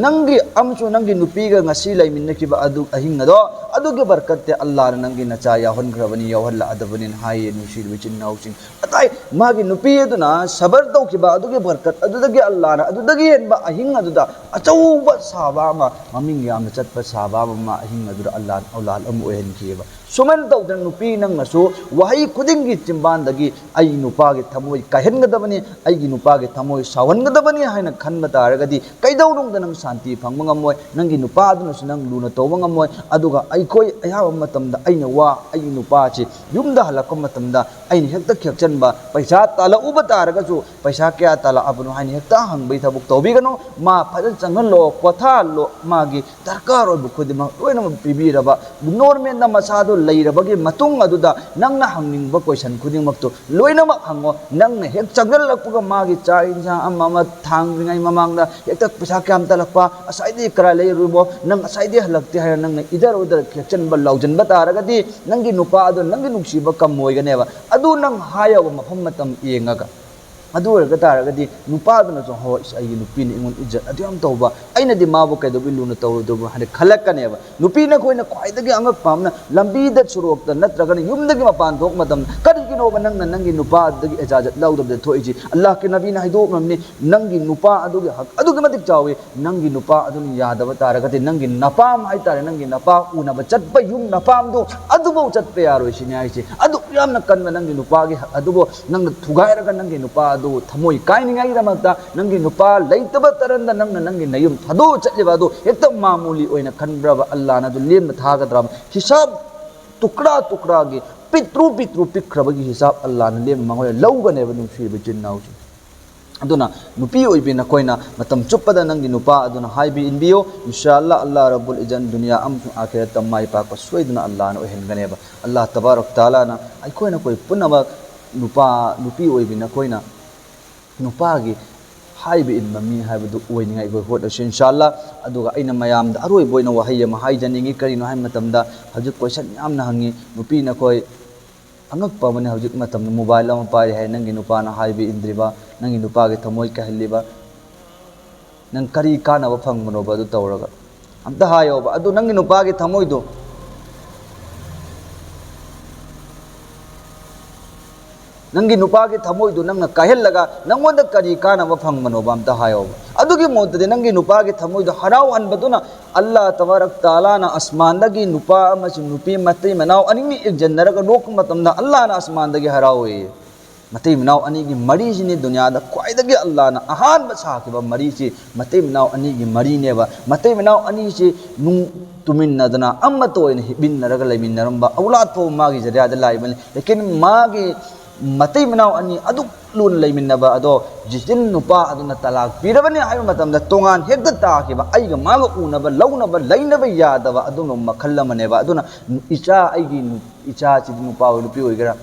ꯅꯪꯒꯤ ꯑꯃꯁꯨꯡ ꯅꯪꯒꯤ ꯅꯨꯄꯤꯒ ꯉꯁꯤ ꯂꯩꯃꯤꯟꯅꯈꯤꯕ ꯑꯗꯨ ꯑꯍꯤꯡ ꯑꯗꯣ, ꯑꯗꯨꯒꯤ ꯕꯔꯀꯠꯇꯤ ꯑꯜꯂꯥꯍꯅ ꯅꯪꯒꯤ ꯅꯆꯥ ꯌꯥꯎꯍꯟꯈ꯭ꯔꯕꯅꯤ, ꯌꯥꯎꯍꯜꯂꯛꯑꯗꯕꯅꯤꯅ" ꯍꯥꯏꯌꯦ, ꯅꯨꯡꯁꯤꯔꯤꯕ ꯏꯆꯤꯟ ꯏꯅꯥꯎꯁꯤꯡ꯫ ꯑꯇꯩ ꯃꯥꯒꯤ ꯅꯨꯄꯤ ꯑꯗꯨꯅ ꯁꯕꯔ ꯇꯧꯈꯤꯕ ꯑꯗꯨꯒꯤ ꯕꯔꯀꯠ ꯑꯗꯨꯗꯒꯤ ꯑꯜꯂꯥꯍꯅ ꯑꯗꯨꯗꯒꯤ ꯍꯦꯟꯕ ꯑꯍꯤꯡ ꯑꯗꯨꯗ ꯑꯆꯧꯕ ꯁꯥꯕ ꯑꯃ, ꯃꯃꯤꯡ ꯌꯥꯝꯅ ꯆꯠꯄ ꯁꯥꯕ ꯑꯃ ꯑꯍꯤꯡ ꯑꯗꯨꯗ ꯑꯜꯂꯥꯍ ꯑꯧꯂꯥꯗ ꯑꯃ ꯑꯣꯏꯍꯟꯈꯤꯑꯕ꯫ ꯁꯨꯃꯥꯏꯅ ꯇꯧꯗꯅ ꯅꯨꯄꯤ ꯅꯪꯅꯁꯨ ꯋꯥꯍꯩ ꯈꯨꯗꯤꯡꯒꯤ ꯆꯤꯝꯕꯥꯟꯗꯒꯤ "ꯑꯩꯒꯤ ꯅꯨꯄꯥꯒꯤ ꯊꯃꯣꯏ ꯀꯥꯏꯍꯟꯒꯗꯕꯅꯤ, ꯑꯩꯒꯤ ꯅꯨꯄꯥꯒꯤ ꯊꯃꯣꯏ ꯁꯥꯎꯍꯟꯒꯗꯕꯅꯤ" ꯍꯥꯏꯅ ꯈꯟꯕ ꯇꯥꯔꯒꯗꯤ ꯀꯩꯗꯧꯅꯨꯡꯗ ꯅꯪ ꯁꯥꯟꯇꯤ ꯐꯪꯕ ꯉꯝꯃꯣꯏ, ꯅꯪꯒꯤ ꯅꯨꯄꯥꯗꯨꯅꯁꯨ ꯅꯪ ꯂꯨꯅ ꯇꯧꯕ ꯉꯝꯃꯣꯏ꯫ ꯑꯗꯨꯒ ꯑꯩꯈꯣꯏ ꯑꯌꯥꯝꯕ ꯃꯇꯝꯗ ꯑꯩꯅ ꯋꯥ, ꯑꯩꯒꯤ ꯅꯨꯄꯥꯁꯤ ꯌꯨꯝꯗ ꯍꯜꯂꯛꯄ ꯃꯇꯝꯗ ꯑꯩꯅ ꯍꯦꯛꯇ ꯈꯦꯛꯆꯟꯕ, ꯄꯩꯁꯥ ꯇꯥꯜꯂꯛꯎꯕ ꯇꯥꯔꯒꯁꯨ ꯄꯩꯁꯥ ꯀꯌꯥ ꯇꯥꯜꯂꯛꯑꯕꯅꯣ ꯍꯥꯏꯅ ꯍꯦꯛꯇ ꯍꯪꯕꯒꯤ ꯊꯕꯛ ꯇꯧꯕꯤꯒꯅꯨ꯫ ꯃꯥ ꯐꯖꯅ ꯆꯪꯍꯜꯂꯣ, ꯄꯣꯊꯥꯍꯜꯂꯣ, ꯃꯥꯒꯤ ꯗꯔꯀꯥꯔ ꯑꯣꯏꯕ ꯈꯨꯗꯤꯡꯃꯛ ꯂꯣꯏꯅꯃꯛ ꯄꯤꯕꯤꯔꯕ, ꯅꯣꯔꯃꯦꯜꯗ ꯃꯁꯥꯗꯣ ꯂꯩꯔꯕꯒꯤ ꯃꯇꯨꯡ ꯑꯗꯨꯗ ꯅꯪꯅ ꯍꯪꯅꯤꯡꯕ ꯀꯣꯏꯁꯟ ꯈꯨꯗꯤꯡꯃꯛꯇꯣ ꯂꯣꯏꯅꯃꯛ ꯍꯪꯉꯣ꯫ ꯅꯪꯅ ꯍꯦꯛ ꯆꯪꯁꯤꯜꯂꯛꯄꯒ ꯃꯥꯒꯤ ꯆꯥꯛ ꯏꯟꯁꯥꯡ ꯑꯃ ꯑꯃ ꯊꯥꯡꯗ꯭ꯔꯤꯉꯩ ꯃꯃꯥꯡꯗ ꯍꯦꯛꯇ "ꯄꯩꯁꯥ ꯀꯌꯥꯝ ꯇꯥꯜꯂꯛꯄ? ꯉꯁꯥꯏꯗꯤ ꯀꯔꯥꯏ ꯂꯩꯔꯨꯔꯤꯕꯣ? ꯅꯪ ꯉꯁꯥꯏꯗꯤ ꯍꯜꯂꯛꯇꯦ" ꯍꯥꯏꯔ ꯅꯪꯅ ꯏꯗꯔ ꯎꯗꯔ ꯈꯦꯛꯆꯟꯕ, ꯂꯥꯎꯖꯟꯕ ꯇꯥꯔꯒꯗꯤ ꯅꯪꯒꯤ ꯅꯨꯄꯥ ꯑꯗꯣ ꯅꯪꯒꯤ ꯅꯨꯡꯁꯤꯕ ꯀꯝꯃꯣꯏꯒꯅꯦꯕ꯫ ꯑꯗꯨ ꯅꯪ ꯍꯥꯏꯌꯣꯕ ꯃꯐꯝ ꯃꯇꯝ ꯌꯦꯡꯉꯒ꯫ ꯑꯗꯨ ꯑꯣꯏꯔꯒ ꯇꯥꯔꯒꯗꯤ ꯅꯨꯄꯥꯗꯨꯅꯁꯨ "ꯍꯣꯏ, ꯑꯁ, ꯑꯩꯒꯤ ꯅꯨꯄꯤꯅ ꯑꯩꯉꯣꯟꯗ ꯏꯖꯠ ꯑꯗꯨ ꯌꯥꯝ ꯇꯧꯕ, ꯑꯩꯅꯗꯤ ꯃꯥꯕꯨ ꯀꯩꯗꯧꯕꯩ ꯂꯨꯅ ꯇꯧꯔꯣꯏꯗꯧꯕ?" ꯍꯥꯏꯅ ꯈꯜꯂꯛꯀꯅꯦꯕ꯫ ꯅꯨꯄꯤ ꯅꯈꯣꯏꯅ ꯈ꯭ꯋꯥꯏꯗꯒꯤ ꯑꯉꯛꯄ ꯑꯃꯅ, ꯂꯝꯕꯤꯗ ꯁꯣꯔꯣꯛꯇ ꯅꯠꯇ꯭ꯔꯒꯅ ꯌꯨꯝꯗꯒꯤ ꯃꯄꯥꯟ ꯊꯣꯛꯄ ꯃꯇꯝꯗ ꯀꯔꯤꯒꯤꯅꯣꯕ ꯅꯪꯅ ꯅꯪꯒꯤ ꯅꯨꯄꯥꯗꯒꯤ ꯏꯖꯥꯖꯠ ꯂꯧꯗꯕꯗ ꯊꯣꯛꯏꯁꯤ? ꯑꯜꯂꯥꯍꯀꯤ ꯅꯕꯤꯅ ꯍꯥꯏꯗꯣꯛꯂꯝꯃꯤ, ꯅꯪꯒꯤ ꯅꯨꯄꯥ ꯑꯗꯨꯒꯤ ꯍꯛ ꯑꯗꯨꯛꯀꯤ ꯃꯇꯤꯛ ꯆꯥꯎꯏ꯫ ꯅꯪꯒꯤ ꯅꯨꯄꯥ ꯑꯗꯨꯅ ꯌꯥꯗꯕ ꯇꯥꯔꯒꯗꯤ ꯅꯪꯒꯤ ꯅꯄꯥꯝ ꯍꯥꯏꯇꯥꯔꯦ, ꯅꯪꯒꯤ ꯅꯄꯥ ꯎꯅꯕ ꯆꯠꯄ ꯌꯨꯝ ꯅꯄꯥꯝꯗꯣ ꯑꯗꯨꯐꯥꯎ ꯆꯠꯄ ꯌꯥꯔꯣꯏ ꯁꯤꯅꯤ ꯍꯥꯏꯁꯦ꯫ ꯑꯗꯨ ꯌꯥꯝꯅ ꯀꯟꯕ ꯅꯪꯒꯤ ꯅꯨꯄꯥꯒꯤ ꯍꯛ ꯑꯗꯨꯕꯨ ꯅꯪꯅ ꯊꯨꯒꯥꯏꯔꯒ ꯅꯪꯒꯤ ꯅꯨꯄꯥ ꯑꯗꯨ ꯊꯃꯣꯏ ꯀꯥꯏꯅꯤꯡꯉꯥꯏꯒꯤꯗꯃꯛꯇ ꯅꯪꯒꯤ ꯅꯨꯄꯥ ꯂꯩꯇꯕ ꯇꯔꯟꯗ ꯅꯪꯅ ꯅꯪꯒꯤ ꯅꯌꯨꯝ ꯊꯥꯗꯣꯛꯑ ꯆꯠꯂꯤꯕ ꯑꯗꯨ ꯍꯦꯛꯇ ꯃꯥꯃꯨꯂꯤ ꯑꯣꯏꯅ ꯈꯟꯕ꯭ꯔꯕ? ꯑꯜꯂꯥꯅ ꯑꯗꯨ ꯂꯦꯝꯅ ꯊꯥꯒꯗ꯭ꯔꯕ? ꯍꯤꯁꯥꯕ ꯇꯨꯀ꯭ꯔꯥ ꯇꯨꯀ꯭ꯔꯥꯒꯤ, ꯄꯤꯛꯇ꯭ꯔꯨ ꯄꯤꯛꯇ꯭ꯔꯨ ꯄꯤꯛꯈ꯭ꯔꯕꯒꯤ ꯍꯤꯁꯥꯕ ꯑꯜꯂꯥꯅ ꯂꯦꯝꯅ ꯃꯉꯣꯟꯗ ꯂꯧꯒꯅꯦꯕ, ꯅꯨꯡꯁꯤꯔꯤꯕ ꯏꯆꯤꯟ ꯏꯅꯥꯎꯁꯤꯡ꯫ ꯑꯗꯨꯅ ꯅꯨꯄꯤ ꯑꯣꯏꯕꯤ ꯅꯈꯣꯏꯅ ꯃꯇꯝ ꯆꯨꯞꯄꯗ ꯅꯪꯒꯤ ꯅꯨꯄꯥ ꯑꯗꯨꯅ ꯍꯥꯏꯕꯤ ꯏꯟꯕꯤꯌꯨ꯫ ꯏꯟꯁꯥ ꯑꯜꯂꯥ, ꯑꯜꯂꯥ ꯔꯕꯨꯜ ꯏꯖꯟ ꯗꯨꯅꯤꯌꯥ ꯑꯃꯁꯨꯡ ꯑꯥꯈꯤꯔꯠꯇ ꯃꯥꯏ ꯄꯥꯛꯄ ꯁꯣꯏꯗꯅ ꯑꯜꯂꯥꯅ ꯑꯣꯏꯍꯟꯒꯅꯦꯕ꯫ ꯑꯜꯂꯥ ꯇꯕꯥꯔꯛ ꯇꯥꯂꯥꯅ ꯑꯩꯈꯣꯏ ꯅꯈꯣꯏ ꯄꯨꯝꯅꯃꯛ ꯅꯨꯄꯥ, ꯅꯨꯄꯤ ꯑꯣꯏꯕꯤ ꯅꯈꯣꯏꯅ ꯅꯨꯄꯥꯒꯤ ꯍꯥꯏꯕ ꯏꯟꯕ ꯃꯤ ꯍꯥꯏꯕꯗꯨ ꯑꯣꯏꯅꯤꯡꯉꯥꯏ ꯑꯩꯈꯣꯏ ꯍꯣꯠꯅꯁꯤ, ꯏꯟꯁꯥ ꯑꯜꯂꯥ꯫ ꯑꯗꯨꯒ ꯑꯩꯅ ꯃꯌꯥꯝꯗ ꯑꯔꯣꯏꯕ ꯑꯣꯏꯅ ꯋꯥꯍꯩ ꯑꯃ ꯍꯥꯏꯖꯅꯤꯡꯉꯤ꯫ ꯀꯔꯤꯅꯣ ꯍꯥꯏꯕ ꯃꯇꯝꯗ, ꯍꯧꯖꯤꯛ ꯀꯣꯏꯁꯟ ꯌꯥꯝꯅ ꯍꯪꯉꯤ, ꯅꯨꯄꯤ ꯅꯈꯣꯏ ꯑꯉꯛꯄ ꯑꯃꯅꯤ꯫ ꯍꯧꯖꯤꯛ ꯃꯇꯝꯗ ꯃꯣꯕꯥꯏꯜ ꯑꯃ ꯄꯥꯏꯔꯦ ꯍꯥꯏ, ꯅꯪꯒꯤ ꯅꯨꯄꯥꯅ ꯍꯥꯏꯕ ꯏꯟꯗ꯭ꯔꯤꯕ, ꯅꯪꯒꯤ ꯅꯨꯄꯥꯒꯤ ꯊꯃꯣꯏ ꯀꯥꯏꯍꯜꯂꯤꯕ, ꯅꯪ ꯀꯔꯤ ꯀꯥꯟꯅꯕ ꯐꯪꯕꯅꯣꯕ ꯑꯗꯨ ꯇꯧꯔꯒ? ꯑꯝꯇ ꯍꯥꯏꯌꯣꯕ꯫ ꯑꯗꯨ ꯅꯪꯒꯤ ꯅꯨꯄꯥꯒꯤ ꯊꯃꯣꯏꯗꯣ ꯅꯪꯒꯤ ꯅꯨꯄꯥꯒꯤ ꯊꯃꯣꯏꯗꯨ ꯅꯪꯅ ꯀꯥꯏꯍꯜꯂꯒ ꯅꯪꯉꯣꯟꯗ ꯀꯔꯤ ꯀꯥꯟꯅꯕ ꯐꯪꯕꯅꯣꯕ? ꯑꯝꯇ ꯍꯥꯏꯌꯣꯕ꯫ ꯑꯗꯨꯒꯤ ꯃꯍꯨꯠꯇꯗꯤ ꯅꯪꯒꯤ ꯅꯨꯄꯥꯒꯤ ꯊꯃꯣꯏꯗꯣ ꯍꯔꯥꯎꯍꯟꯕꯗꯨꯅ, ꯑꯜꯂꯥꯍ ꯇꯕꯥꯔꯛ ꯇꯥꯂꯥꯅ ꯑꯁꯃꯥꯟꯗꯒꯤ ꯅꯨꯄꯥ ꯑꯃꯁꯨꯡ ꯅꯨꯄꯤ ꯃꯇꯩ ꯃꯅꯥꯎ ꯑꯅꯤꯅꯤ ꯏꯟꯖꯟꯅꯔꯒ ꯅꯣꯛꯄ ꯃꯇꯝꯗ ꯑꯜꯂꯥꯍꯅ ꯑꯁꯃꯥꯟꯗꯒꯤ ꯍꯔꯥꯎꯋꯦ꯫ ꯃꯇꯩ ꯃꯅꯥꯎ ꯑꯅꯤꯒꯤ ꯃꯔꯤꯁꯤꯅꯤ ꯗꯨꯅꯤꯌꯥꯗ ꯈ꯭ꯋꯥꯏꯗꯒꯤ ꯑꯜꯂꯥꯍꯅ ꯑꯍꯥꯟꯕ ꯁꯥꯈꯤꯕ ꯃꯔꯤꯁꯤ꯫ ꯃꯇꯩ ꯃꯅꯥꯎ ꯑꯅꯤꯒꯤ ꯃꯔꯤꯅꯦꯕ꯫ ꯃꯇꯩ ꯃꯅꯥꯎ ꯑꯅꯤꯁꯤ ꯅꯨꯡ ꯇꯨꯃꯤꯟꯅꯗꯅ ꯑꯃꯠꯇ ꯑꯣꯏꯅ ꯍꯤꯞꯃꯤꯟꯅꯔꯒ ꯂꯩꯃꯤꯟꯅꯔꯝꯕ, ꯑꯧꯂꯥꯗ ꯐꯥꯎꯕ ꯃꯥꯒꯤ ꯖꯔꯤꯌꯥꯗ ꯂꯥꯛꯏꯕꯅꯤ꯫ ꯂꯦꯀꯤꯟ ꯃꯥꯒꯤ ꯃꯇꯩ ꯃꯅꯥꯎ ꯑꯅꯤ ꯑꯗꯨꯛ ꯂꯨꯅ ꯂꯩꯃꯤꯟꯅꯕ ꯑꯗꯣ ꯖꯤꯖꯤꯟ ꯅꯨꯄꯥ ꯑꯗꯨꯅ ꯇꯂꯥꯛ ꯄꯤꯔꯕꯅꯤ ꯍꯥꯏꯕ ꯃꯇꯝꯗ ꯇꯣꯉꯥꯟ ꯍꯦꯛꯇ ꯇꯥꯈꯤꯕ, ꯑꯩꯒ ꯃꯥꯒ ꯎꯅꯕ ꯂꯧꯅꯕ ꯂꯩꯅꯕ ꯌꯥꯗꯕ ꯑꯗꯨꯝꯕ ꯃꯈꯜ ꯑꯃꯅꯦꯕ꯫ ꯑꯗꯨꯅ ꯏꯆꯥ, ꯑꯩꯒꯤ ꯅꯨ-, ꯏꯆꯥꯁꯤꯗꯤ ꯅꯨꯄꯥ ꯑꯣꯏ ꯅꯨꯄꯤ ꯑꯣꯏꯒꯦꯔꯥ,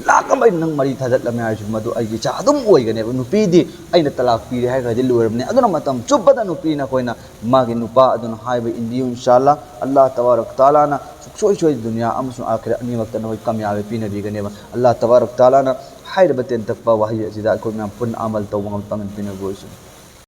ꯂꯥꯛ ꯑꯃ ꯑꯩꯅ ꯅꯪ ꯃꯔꯤ ꯊꯥꯗꯠꯂꯝꯃꯦ ꯍꯥꯏꯔꯁꯨ ꯃꯗꯨ ꯑꯩꯒꯤ ꯏꯆꯥ ꯑꯗꯨꯝ ꯑꯣꯏꯒꯅꯦꯕ꯫ ꯅꯨꯄꯤꯗꯤ ꯑꯩꯅ ꯇꯂꯥꯛ ꯄꯤꯔꯦ ꯍꯥꯏꯈ꯭ꯔꯗꯤ ꯂꯣꯏꯔꯕꯅꯤ꯫ ꯑꯗꯨꯅ ꯃꯇꯝ ꯆꯨꯞꯄꯗ ꯅꯨꯄꯤꯅ ꯑꯩꯈꯣꯏꯅ ꯃꯥꯒꯤ ꯅꯨꯄꯥ ꯑꯗꯨꯅ ꯍꯥꯏꯕ ꯏꯟꯕꯤꯌꯨ, ꯏꯟꯁꯥ ꯑꯜꯂꯥ꯫ ꯑꯜꯂꯥꯍ ꯇꯕꯥꯔꯛ ꯇꯥꯂꯥꯅ ꯁꯨꯡꯁꯣꯏ ꯁꯣꯏ ꯗꯨꯅꯤꯌꯥ ꯑꯃꯁꯨꯡ ꯑꯥꯈꯤꯔꯥꯠ ꯑꯅꯤꯃꯛꯇ ꯅꯈꯣꯏ ꯀꯥꯃꯤꯌꯥꯕꯤ ꯄꯤꯅꯕꯤꯒꯅꯦꯕ꯫ ꯑꯜꯂꯥꯍ ꯇꯕꯥꯔꯛ ꯇꯥꯂꯥꯅ ꯍꯥꯏꯔꯤꯕ ꯇꯦꯟꯇꯛꯄ ꯋꯥꯍꯩ ꯑꯁꯤꯗ ꯑꯩꯈꯣꯏ ꯃꯌꯥꯝ ꯄꯨꯟꯅ ꯑꯃꯜ ꯇꯧꯕ ꯉꯝꯕ ꯄꯥꯡꯒꯜ ꯄꯤꯅꯕ ꯑꯣꯏꯁꯅꯨ꯫